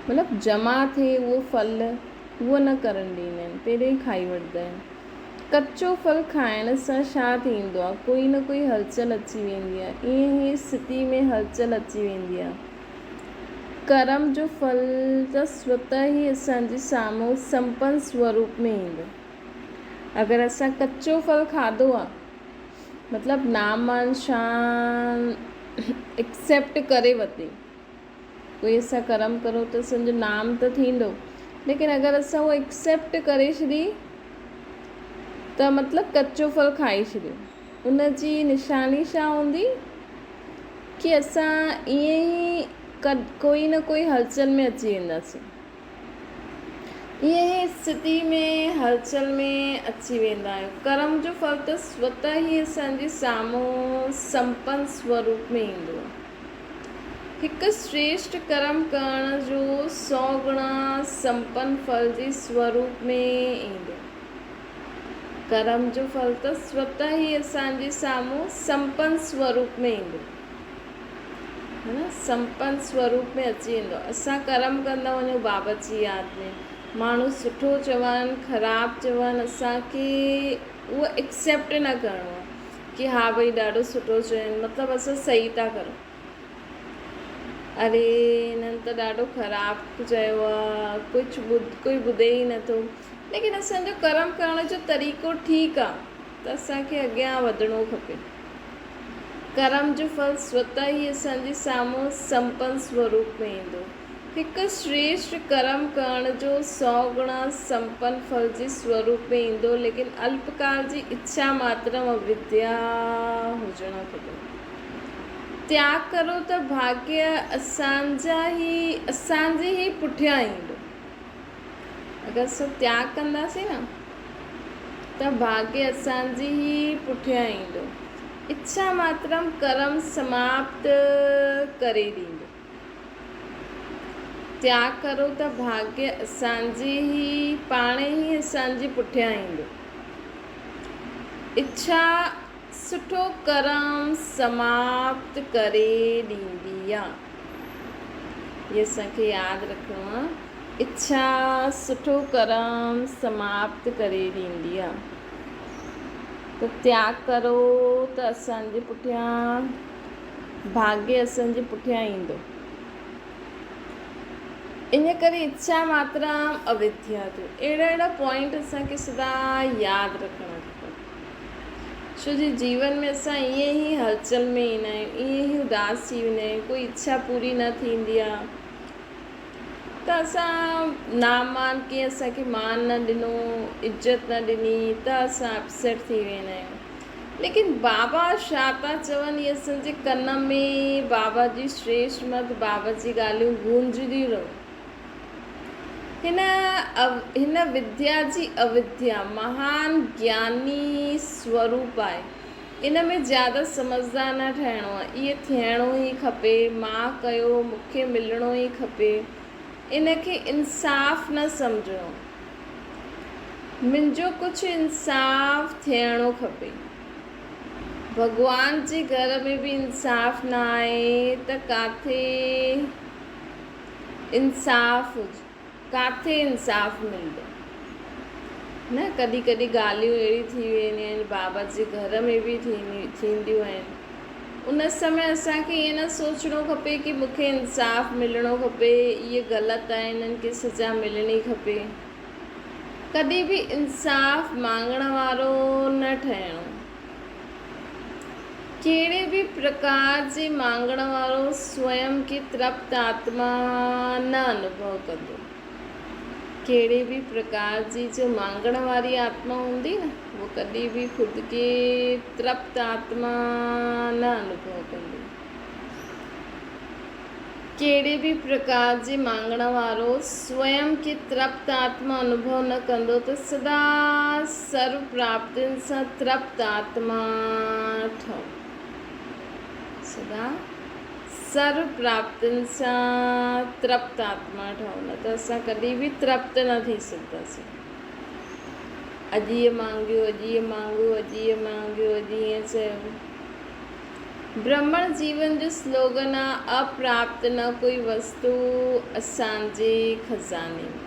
مطلب جمع ٿئي اهو ڦل اهو نه ڪرڻ ڏيندا آهن، پهريون ئي کائي وٺندا آهن. ڪچو ڦل کائڻ سان ڇا ٿيندو آهي؟ ڪوئي نه ڪوئي هلچل اچي ويندي آهي. ائين ئي اسٿتي ۾ هلچل اچي ويندي آهي. ڪرم جو ڦل ته سوتح ئي اسان جي سامهون سمپن سوروپ ۾ ايندو. اگر اسان ڪچو ڦل کاڌو آهي. مطلب نام مان شان ايڪسيپٽ ڪري ورتي ڪوئي اسان ڪرم ڪرون ته اسان جو نام ته ٿيندو ليڪن اگر اسان اهو ايڪسيپٽ ڪري ڇڏي ته مطلب ڪچو ڦل کائي ڇڏيو ان جي نشاني ڇا هوندي ڪي اسان ائين ئي ڪوئي نه ڪوئي هلچل ۾ اچي وينداسين انهيء اسٿتي ۾ هلچل ۾ اچي ويندا آهيون. ڪرم جو ڦل ته سوتح ئي اسان جي سامهون سمپن سوروپ ۾ ايندو آهي. هڪ شريشٺ ڪرم ڪرڻ جو سو گڻا سمپن ڦل جي سوروپ ۾ ايندو. ڪرم جو ڦل ته سوتح ئي اسان جي سامهون سمپن سوروپ ۾ ايندو. ها نه سمپن سوروپ ۾ اچي ويندو. اسان ڪرم ڪندا وڃون بابا جي ياد ۾ ماڻهو سٺو چون خراب چون اسان کي اهو ايڪسيپٽ نه ڪرڻو آهي ڪي ها ڀئي ڏاڍو سٺو چين مطلب اسان صحيح ٿا ڪرون اري هنن ته ڏاڍو خراب چيو آهي ڪجهه ٻڌ ڪوئي ٻڌي ئي نٿو ليڪن اسان جو ڪرم ڪرڻ جو طريقو ٺيڪ آهي ته اسان کي اڳيان وڌڻو کپي. ڪرم جو ڦل سوتح ئي اسان جي سامهون سمپن سوروپ ۾ ايندو. هڪ شريشٺ ڪرم ڪرڻ جو سؤ گڻا سمپن ڦل جي سوروپ ۾ ايندو، ليڪن الپڪال جي اڇا ماترم اوديا هجڻ کپي. تياڳ ڪرو ته ڀاڳيه اسان جا ئي اسان جي ئي پٺيان ايندو. اگر اسان تياڳ ڪنداسين نه ته ڀاڳيه اسان جي ئي پٺيان ايندو. اڇا ماترم ڪرم سماپت ڪري ڏيندو. تياڳ ڪرو ته ڀاڳيه اسان جي ئي پاڻ ئي اسان جي پٺيان ايندو. اڇا سٺو ڪرم سماپت ڪري ڏيندي آ. هي اسان کي ياد رکڻو آ. اڇا سٺو ڪرم سماپت ڪري ڏيندي آ. ته تياڳ ڪرو ته اسان جي پٺيان ڀاڳيه اسان جي پٺيان ايندو. ان ڪري اڇا ماترام اوديا جو اهڙا اهڙا پوائنٽ اسان کي سدا ياد رکڻا کپن. ڇو جي جيون ۾ اسان ائين ئي هلچل ۾ ايندا آهيون، ائين ئي اداس ٿي ويندا آهيون، ڪوئي اڇا پوري نه ٿيندي آهي ته اسان نامان ڪنهن اسان کي مان نه ڏنو، عزت نه ڏني ته اسان اپسيٽ ٿي ويندا آهيون. ليڪن بابا ڇا ٿا چون اهي اسان جي ڪن ۾ بابا جي شريشٽ مت بابا جي ڳالهيون گونجنديون رهن. هن هن وديا جي اوديا مهان گياني سوروپ آهي. ان ۾ زياده سمجهدار نه ٺهڻو آهي. اهي ٿيڻو ئي کپي، مان ڪيو، مون کي ملڻو ئي کپي. ان کي انصاف نه سمجهڻو. منهنجو ڪجهه انصاف ٿيڻو کپي. ڀڳوان جي گهر ۾ به انصاف نه آهي ته ڪاٿي انصاف هجي، ڪاٿي انصاف ملندو؟ نه ڪڏهن ڪڏهن ڳالهيون اهڙيون ٿي وينديون آهن بابا جي گهر ۾ به ٿينديون آهن ان سمي اسان کي ائين نه سوچڻو کپي ڪي مون کي انصاف ملڻو کپي اهي غلط آهن انهن کي سزا ملڻي کپي ڪڏهن به انصاف مانگڻ وارو نه ٺهڻو. ڪهڙي به پرڪار جي مانگڻ وارو سوئم کي ترپت آتما نه انوڀو ڪندو. ڪهڙي به پرڪار جي جو مانگڻ واري آتما هوندي نه، هوء ڪڏهن به خود کي ترپت آتما نه انوڀو ڪندي. ڪهڙي به پرڪار جي مانگڻ وارو سوئم کي ترپت آتما انوڀو نه ڪندو ته سدا سرو پراپتين سان ترپت آتما ٺهو. سدا سرو پراپتين سان ترپت آتما ٺهو نه ته اسان ڪڏهن به ترپت نه ٿي سگهنداسين. اڄ هيء مانگيو، اڄ هيء مانگيو، اڄ هيء مانگيو، اڄ هيئن چيو. برهمڻ جيون جو سلوگن آ اپراپت نه ڪوئي وستو اسان جي خزاني ۾.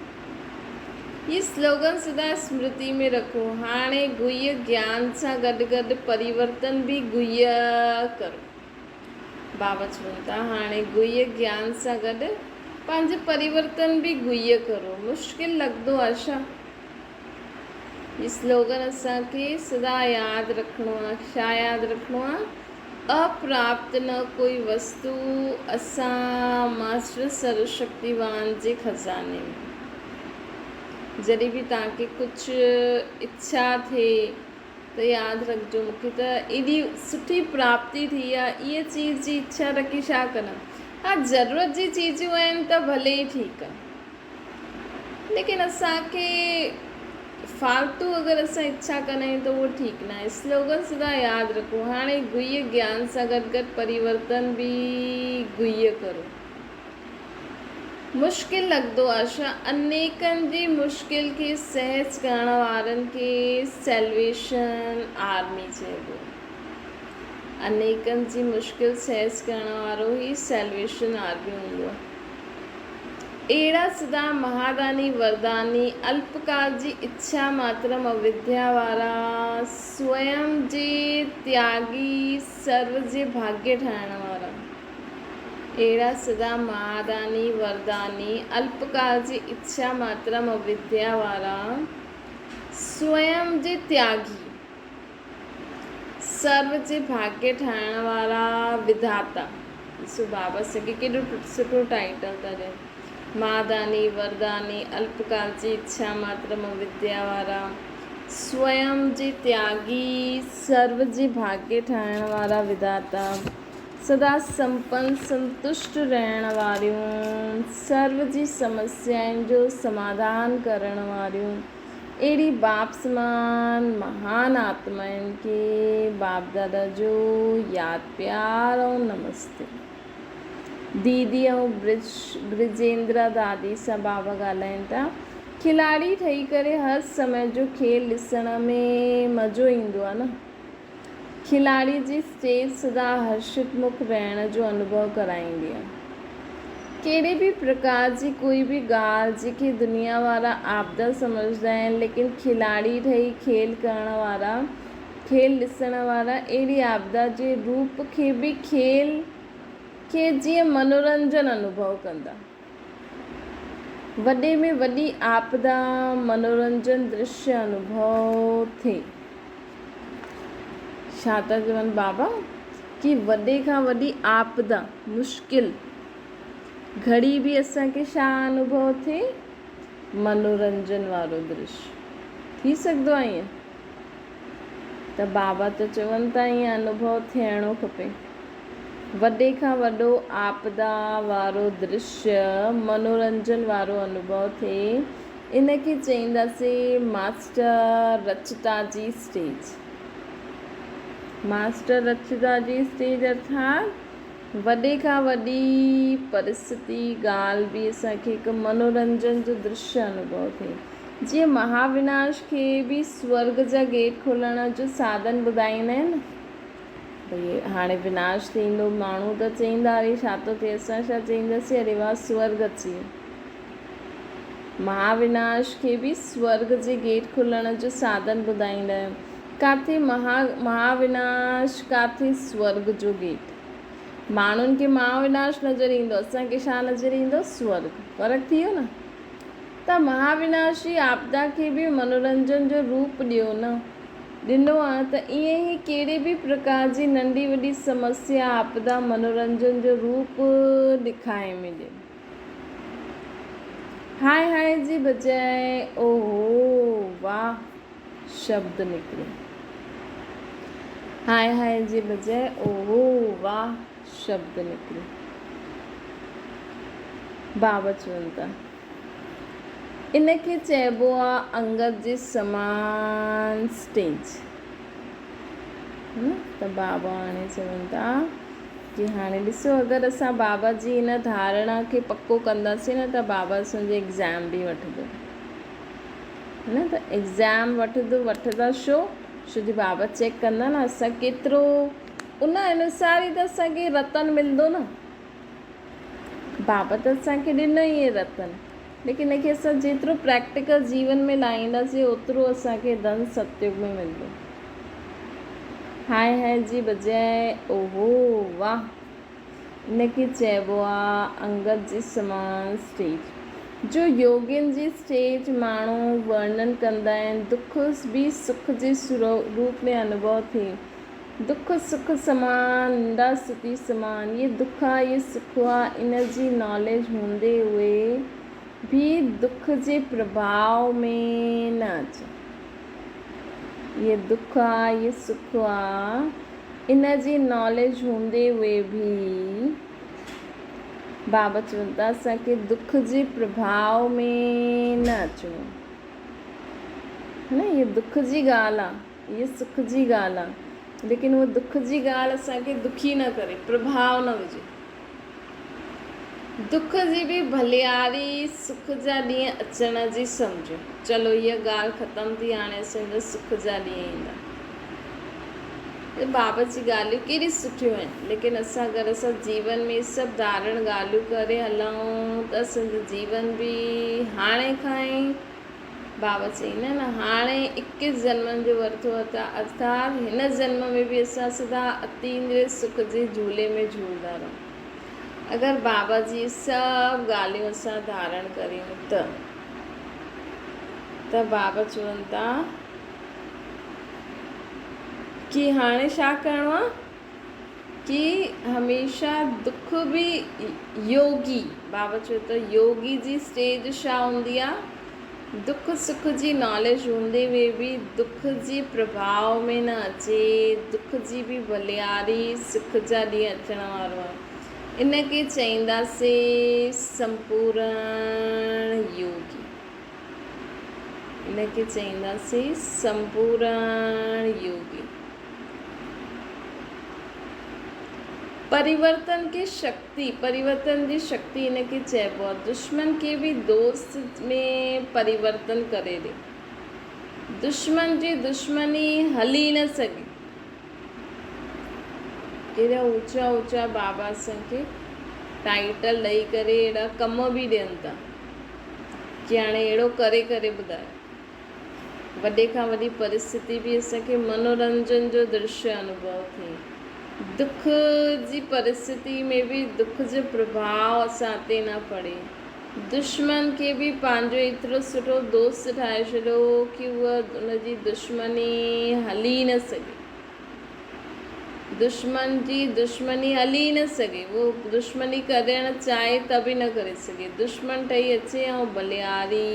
هي سلوگن سدا اسمرتي ۾ رکو. هاڻي گهيء گيان سان گڏ گڏ پريورتن به گهيء ڪرو. بابا چون ٿا هاڻي گهيء گيان سان گڏ پنهنجو پريورتن به گهيء ڪرو. مشڪل لڳندو آ ڇا؟ هي سلوگن اسان کي سدا ياد رکڻو آ. ڇا ياد رکڻو آ؟ اپراپت نه ڪوئي وستو اسان ماسٽر سروشڪتيوان جي خزاني ۾. جڏهن به توهان کي ڪجهه اڇا ٿئي ته ياد رکجو مون کي ته ايڏي سٺي پراپتي ٿي آ ايء چيز جي اڇا رکي ڇا ڪندم. ها ضرورت جي چيزون آهن ته ڀلي ئي ٺيڪ آ. ليڪن اسان کي فالتو اگر اسان اڇا ڪندا آهيون ته اهو ٺيڪ ناهي. سلوگن سدا ياد رکو هاڻي گهيء گيان سان گڏ گڏ پريورتن به گهيء ڪرو. مشڪل لڳندو آ ڇا؟ انيڪن جي مشڪل کي سهج ڪرڻ وارن کي سيلويشن آرمي چئبو. انيڪن جي مشڪل سهج ڪرڻ وارو ئي سيلويشن آرمي هوندو آ. اهڙا سدا مهاداني ورداني الپڪال جي اڇا ماترم اوديا وارا سوئم جي تياڳي سرو جي ڀاڳيه ٺاهڻ وارا. اهڙا سدا مهاداني ورداني الپڪال جي اڇا ماترم اوديا وارا سوئم جي تياڳي سرو جي ڀاڳيه ٺاهڻ وارا وڌاتا. ڏسو بابا سگهي ڪيڏو سٺو ٽائيٽل ٿا ڏين. مهاداني، ورداني، الپڪال جي اڇا ماتر مان وديا وارا، سويم جي تياڳي، سرو جي ڀاڳيه ٺاهڻ وارا وڌاتا، سدا سمپن سنتشٽ رهڻ واريون، سرو جي سمسيائن جو سماڌان ڪرڻ واريون، اهڙي باپ سمان مهان آتمائن کي باپ دادا جو ياد پيار ۽ نمستي. ديدي ۽ برجيندرا دادي سان بابا ڳالهائين ٿا. کلاڙي ٺهي ڪري هر سمي جو کيل ڏسڻ ۾ مزو ايندو آهي نه. کلاڙي جي اسٽيج سدا هرشت مک رهڻ جو انوڀو ڪرائيندي آهي. ڪهڙي به پرڪار جي ڪوئي به ڳالهه جنهن کي دنيا وارا آپدا سمجهندا آهن ليڪن کلاڙي ٺهي کيل ڪرڻ وارا کيل ڏسڻ وارا اهڙي آپدا جي روپ کي به کيل کي جيئن منورنجن انوڀو ڪندا. وڏي ۾ وڏي آپدا منورنجن درشيه انوڀو ٿئي. ڇا ٿا چون بابا ڪي وڏي کان وڏي آپدا، مشڪل، گهڙي به اسان کي ڇا انوڀو ٿئي؟ منورنجن وارو درشيه. ٿي سگهندو آهي ائين؟ ته بابا ته چون ٿا ائين انوڀو ٿيڻو کپي. وڏي کان وڏو آپدا وارو درشيه منورنجن وارو انوڀو ٿئي ان کي چئينداسين ماسٽر رچتا جي اسٽيج. ماسٽر رچتا جي اسٽيج ارٿات وڏي کان وڏي پرستتي ڳالهه به اسان کي هڪ منورنجن جو درشيه انوڀو ٿئي. جيئن مهاوناش کي به سورڳ جا گيٽ کولڻ جو ساڌن ٻڌائيندا آهن نه ڀئي هاڻي وناش ٿيندو ماڻهو ته چئيندا اري ڇا ٿو ٿئي اسان ڇا چئينداسين اري واهه سورڳ اچي ويو. مهاوناش کي به سورڳ جي گيٽ کولڻ جو ساڌن ٻڌائيندا آهن. ڪاٿي مهاوناش ڪاٿي سورڳ جو گيٽ. ماڻهن کي مهاوناش نظر ايندو اسان کي ڇا نظر ايندو سورڳ. فرق ٿي ويو نه. ته مهاوناشي آپدا کي به منورنجن جو روپ ڏيو نه ڏنو آ ته ائين ئي ڪهڙي به پرڪار جي ننڍي وڏي سمسيا آپدا منورنجن جو روپ ڏکائي ۾ ڏي. هاء هاء جي بجاء اوهو واهه شبد نڪري. هاء هاء جي بجاء اوهو واهه شبد نڪري. بابا چون ٿا. ان کي چئبو آ انگد جي سمان اسٽيج. ته بابا هاڻي چون ٿا ڪي هاڻي ڏسو اگر اسان بابا جي ان ڌارڻا کي پڪو ڪنداسين نه ته بابا اسان جو ايگزام به وٺندو نه ته ايگزام وٺندو وٺندا شو ڇو جو بابا چيڪ ڪندا نه اسان ڪيترو ان انوسار ئي ته اسان کي رتن ملندو نه. بابا ته اسان کي ڏنو ئي اهي رتن، ليڪن ان کي اسان جيترو پريڪٽيڪل جيون ۾ لاهينداسين اوترو اسان کي ڌن ستيگ ۾ ملندو. هاء هاء جي بجاء اوهو واهه ان کي چئبو آ انگد جي سمان اسٽيج. جو يوگين جي اسٽيج ماڻهو ورنن ڪندا آهن، دک به سک جي روپ ۾ انوڀو ٿئي. دک سک سمان، نندا ستي سمان، يه دک آ يه سک آ ان جي ناليج هوندي هوئي به دک جي پرڀاء ۾ نه اچن. يه دک آ يه سک آ ان جي ناليج هوندي هوئي به بابا چون ٿا اسان کي دک جي پرڀاء ۾ نه اچڻو آ نه يه دک جي ڳالهه آ. اها سک جي ڳالهه آ، ليڪن اها دک جي ڳالهه اسان کي دکي نه ڪري، پرڀاء نه وجهي. دک جي به ڀلياري سک جا ڏينهن اچڻ جي سمجهه. چلو هيء ڳالهه ختم ٿي، هاڻي اسان جا سک جا ڏينهن ايندا. ته بابا جي ڳالهيون ڪيڏي سٺيون آهن، ليڪن اسان اگر اسان جيون ۾ سڀ ڌارڻ ڳالهيون ڪري هلون ته اسان جو جيون به هاڻي کان ئي بابا چئين نه هاڻي اڪيس جنمن جو ورتو اٿا ارٿات هن جنم ۾ به اسان سدا اتيندري سک جي جهولي ۾ جهولندا رهون. اگر بابا جي سڀ ڳالهيون اسان ڌارڻ ڪريون ته ته بابا چون ٿا ڪي هاڻي ڇا ڪرڻو آ؟ ڪي هميشه دک به يوگي، بابا چيو ته يوگي جي اسٽيج ڇا هوندي آ؟ دک سک جي ناليج هوندي هوئي به دک جي پرڀاء ۾ نه اچي، دک جي به ڀلياري سک جا ڏينهن اچڻ وارو آهي. ان کي چئينداسي سمپورڻ يوگي. ان کي چئينداسي سمپورڻ يوگي. پريورتن کي شڪتي، پريورتن جي شڪتي ان کي چئبو آهي. دشمن کي به دوست ۾ پريورتن ڪري ڏي. دشمن جي دشمني هلي نه سگهي. ڪيڏا اوچا اوچا بابا اسان کي ٽائيٽل ڏئي ڪري اهڙا ڪم به ڏين ٿا ڪي هاڻي اهڙو ڪري ڪري ٻڌايو. وڏي کان وڏي پرسٿتي به اسان کي منورنجن جو درشيه انوڀو ٿئي. دک جي پرسٿتي ۾ به دک جو پرڀاء اسان تي نه پڙي. دشمن کي به پنهنجو ايترو سٺو دوست ٺاهي ڇڏيو ڪي هوء ان جي دشمني هلي نه سگهي. دشمن جي دشمني هلي ئي نه سگهي. هو دشمني ڪرڻ چاهي ته به نه ڪري سگهي. دشمن ٺهي اچي ۽ ٻلهياري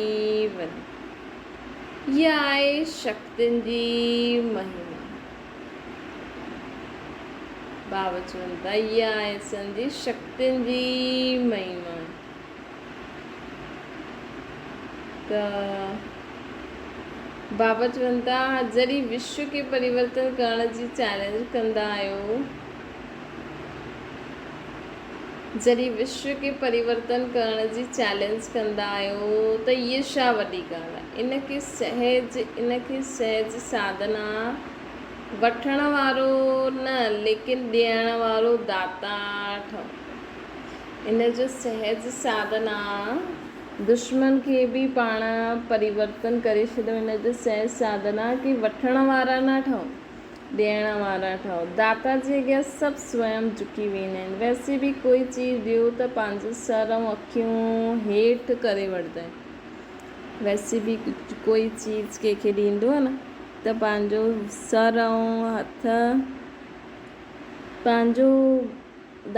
وڃي. هيء آهي شڪتين جي مهما. بابا چون ٿا، هيء آهي اسان جي شڪتين جي مهما. ته بابا چون ٿا جڏهن وشو کي پريورتن ڪرڻ جي چئلينج ڪندا آهيو، جڏهن وشو کي پريورتن ڪرڻ جي چئلينج ڪندا آهيو ته هيء ڇا وڏي ڳالهه آهي؟ ان کي سهج ان کي سهج ساڌنا وٺڻ وارو نه ليڪن ڏيڻ وارو داتا ٺهو. ان جو سهج ساڌن آ. دشمن کي به پاڻ پريورتن ڪري ڇڏيو. ان جو سهج ساڌن آ ڪي وٺڻ وارا نه ٺهو، ڏيڻ وارا ٺهو. داتا جي اڳيان سڀ سويم جهڪي ويندا آهن. ويسي به ڪوئي چيز ڏيو ته پنهنجو سر ۽ اکيون هيٺ ڪري وٺندا آهن. ويسي به ڪوئي چيز ڪنهن کي ڏيندو آ نه ته پنهنجو سر ۽ هٿ پنهنجو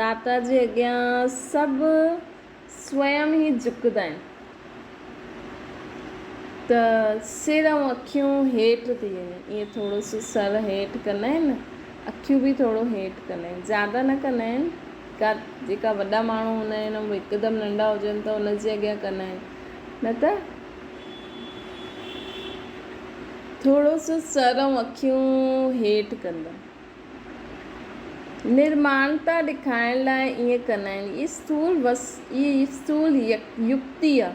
داتا جي اڳيان سڀ سويم ئي جهڪندا آهن ته سر ۽ اکيون هيٺ ٿي وڃن. ائين ٿورو سو سر هيٺ ڪندا آهن، اکيون به ٿورو هيٺ ڪندا آهن، زياده نه ڪندا آهن. ڪا جيڪا وڏا ماڻهو هوندا آهن اهي هڪدم ننڍا هجن ته ان جي اڳيان ڪندا آهن، نه ته ٿورو سو سر ۽ اکيون هيٺ ڪندا. نرماڻتا ڏيکارڻ لاء ائين ڪندا آهن. هي اسٿول وس، هي اسٿول يڪتي آ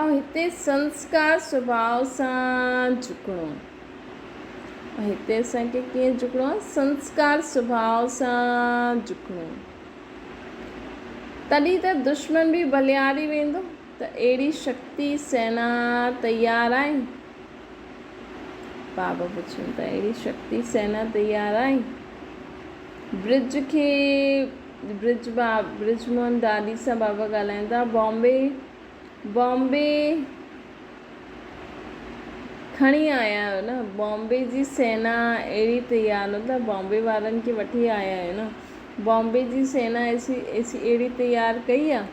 ۽ هتي سنسڪار سڀاء سان جهڪڻو آ. هتي اسان کي ڪيئن جهڪڻو آ؟ سنسڪار سڀاء سان جهڪڻو آ. تڏهن ته دشمن به ڀلياري ويندو ته اهڙي شڪتي سينا تيار آهي. بابا پڇيم ته اهڙي شڪتي سينا تيار آهي؟ برج کي برج با برج موهن دادي سان بابا ڳالهائين ٿا بامبي بامبي کڻي آيا آهيو نه بامبي جي سينا اهڙي تيار نه ته بامبي وارن کي وٺي آيا آهيو نه بامبي جي سينا ايسي ايسي اهڙي تيار ڪئي آهي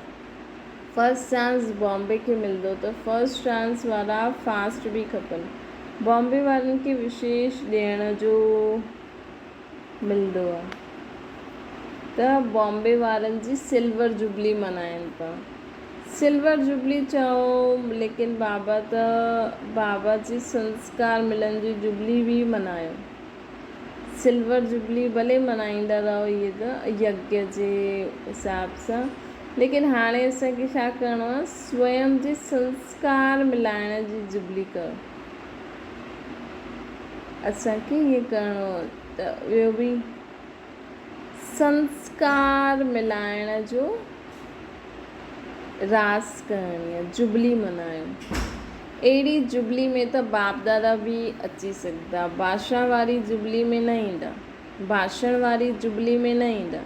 فرسٽ چانس بامبي کي ملندو ته فرسٽ چانس وارا فاسٽ به کپن. بامبي وارن کي وشيش ڏيڻ جو ملندو آ ته بامبي وارن جي سلور جوبلي منائين پيا. سلور جوبلي چئو ليڪن بابا ته بابا جي سنسڪار ملڻ جي جوبلي به منايو. سلور جوبلي ڀلي ملهائيندا رهو اهي ته يگيه جي حساب سان ليڪن هاڻي اسان کي ڇا ڪرڻو آهي سويم جي سنسڪار ملائڻ جي جوبلي ڪرو اسان کي ائين ڪرڻو ته ٻيو به سنسڪار ملائڻ جو راس ڪرڻي آ، جوبلي منايو. اهڙي جوبلي ۾ ته باپ دادا به اچي سگهندا. ڀاشڻ واري جوبلي ۾ نه ايندا. ڀاشڻ واري جوبلي ۾ نه ايندا.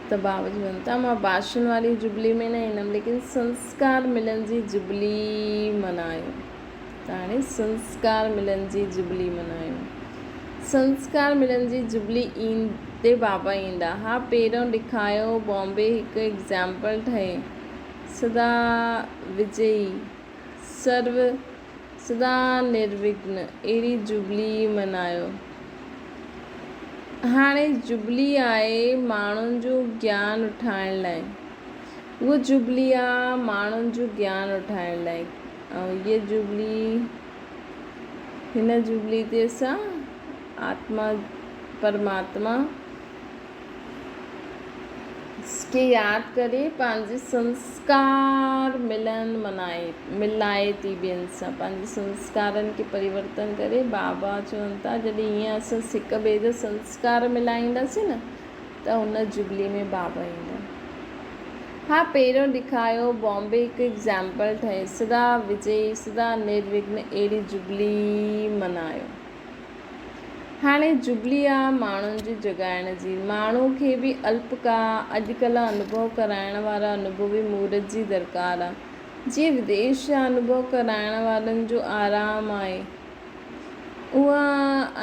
ته بابا چون ٿا مان ڀاشڻ واري جوبلي ۾ نه ايندم ليڪن سنسڪار ملڻ جي جوبلي منايو. ته هاڻي سنسڪار ملڻ جي جوبلي منايو. سنسڪار ملڻ جي جوبلي اتي بابا ايندا. ها پهريون ڏکايو بامبي هڪ ايگزامپل ٺهي. سدا وجئي سرو سدا نروگن اهڙي جوبلي منايو. هاڻي جوبلي آهي ماڻهن جو گيان اٺائڻ لاء. اهو جوبلي آ ماڻهن جو گيان اٺائڻ لاء ۽ هيء جوبلي هن جوبلي تي اسان آتما پرماتما کي ياد ڪري پنهنجي سنسڪار ملن منائي ملائي ٿي ٻين سان پنهنجي سنسڪارن کي پريورتن ڪري بابا چون ٿا جڏهن ائين اسان هڪ ٻئي جا سنسڪار ملائينداسين نه ته ان جوبلي ۾ بابا ايندا. ها پهريون ڏکايو بامبي هڪ ايگزامپل ٺهي سدا وجئي سدا نروگن اهڙي جوبلي منايو. هاڻي جوبلي آ ماڻهن جي جڳائڻ جي. ماڻهو کي به الپ ڪا اڄڪلهه انوڀو ڪرائڻ وارا انوڀوي مورت جي درڪار آ. جيئن وديش جا انوڀو ڪرائڻ وارن جو آرام آهي. اها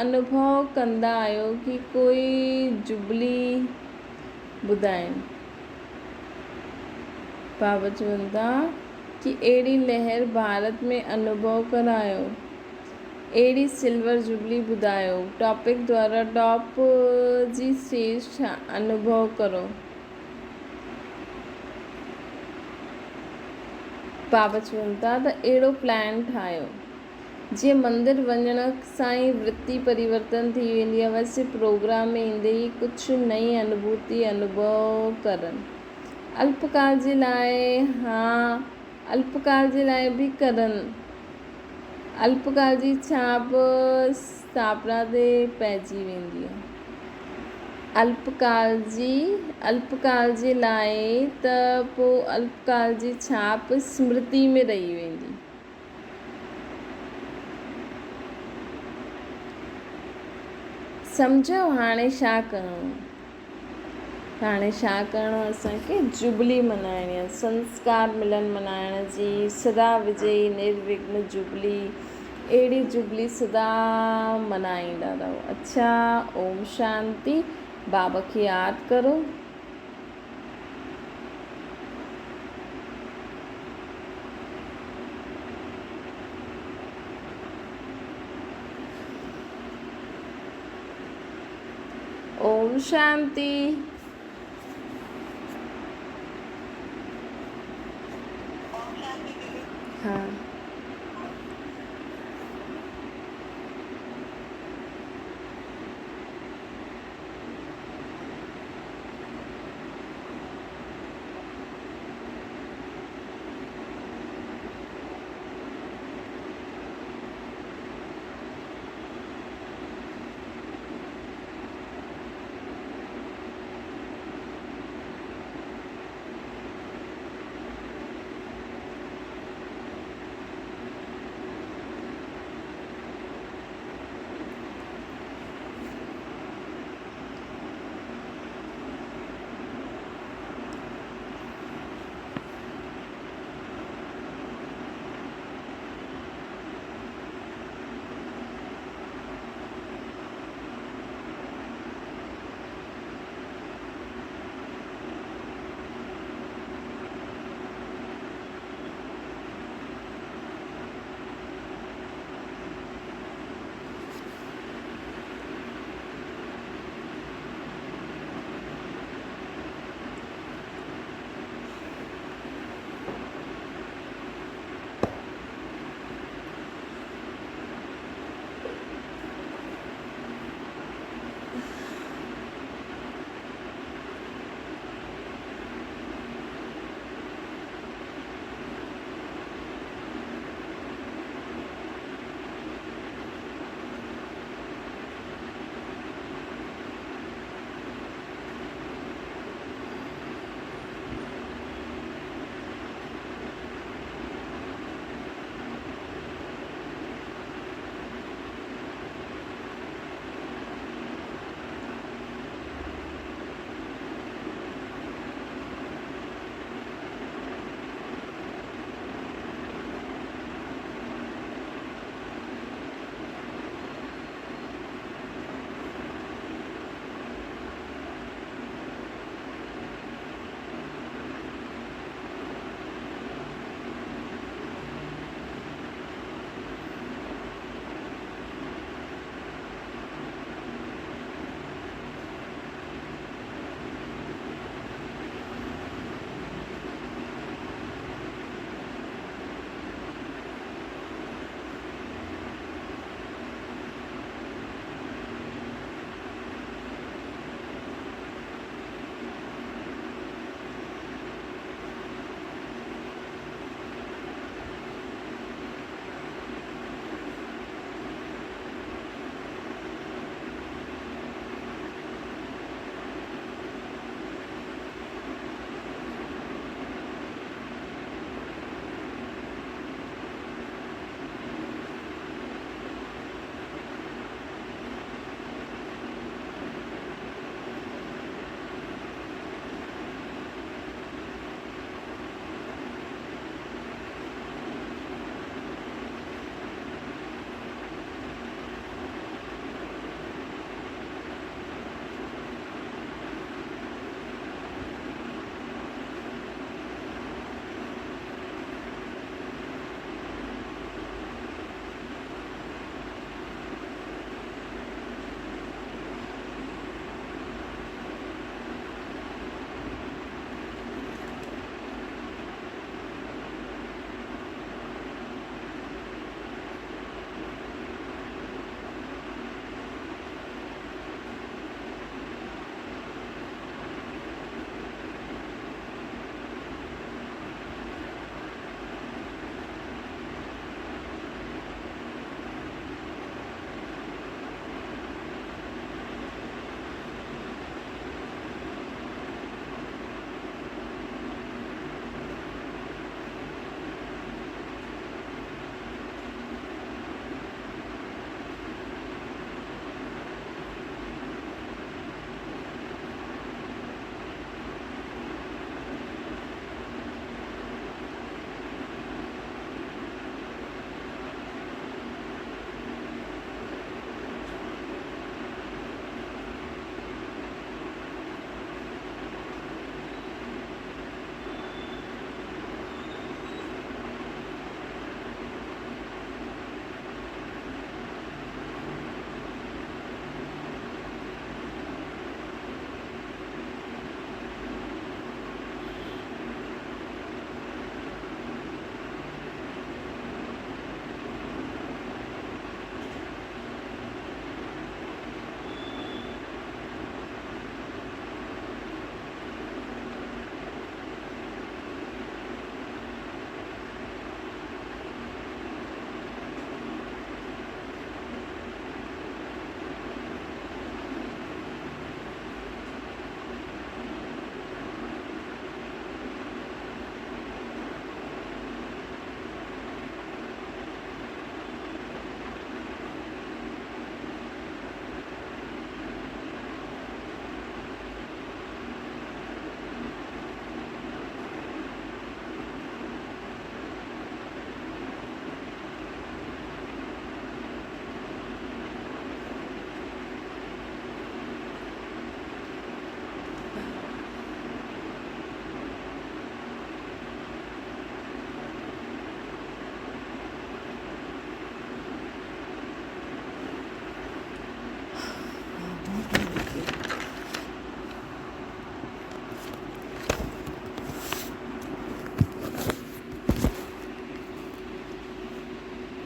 انوڀو ڪندا آهيو ڪي ڪوئي جوبلي ٻڌائين. بابا چون ٿا ڪي اهڙي لهر ڀارت ۾ انوڀو ڪرايو. اهڙي سلور جوبلي ٻڌايو. ٽاپڪ دوارا ٽاپ جي اسٽيج انوڀو ڪرو. بابا چون ٿا ته اهڙو پلان ٺاهيو. جيئن مندر وڃڻ سان ئي ورتي پريورتن ٿي ويندي آهي ويسي پروگرام ۾ ايندي ئي ڪجهه نئين انوڀوتي انوڀو ڪرن. الپڪال جي لاء ها الپڪال جي لاء به ڪرن. الپڪال جي ڇاپ اسٿاپنا تي پئجي ويندي آهي. الپڪال جي الپڪال جي لاء ته پوء الپڪال جي ڇاپ سمرتي ۾ رهي ويندي. سمجهيو هاڻي ڇا ڪرڻو آهي؟ هاڻي ڇا ڪرڻو آهي اسان کي جوبلي منائڻي آهي سنسڪار ملن منائڻ جي سدا وجئي نروگن جوبلي اهڙي جوبلي سدا منائيندا رهو اڇا اوم شانتي بابا کي ياد ڪرو. اوم شانتي.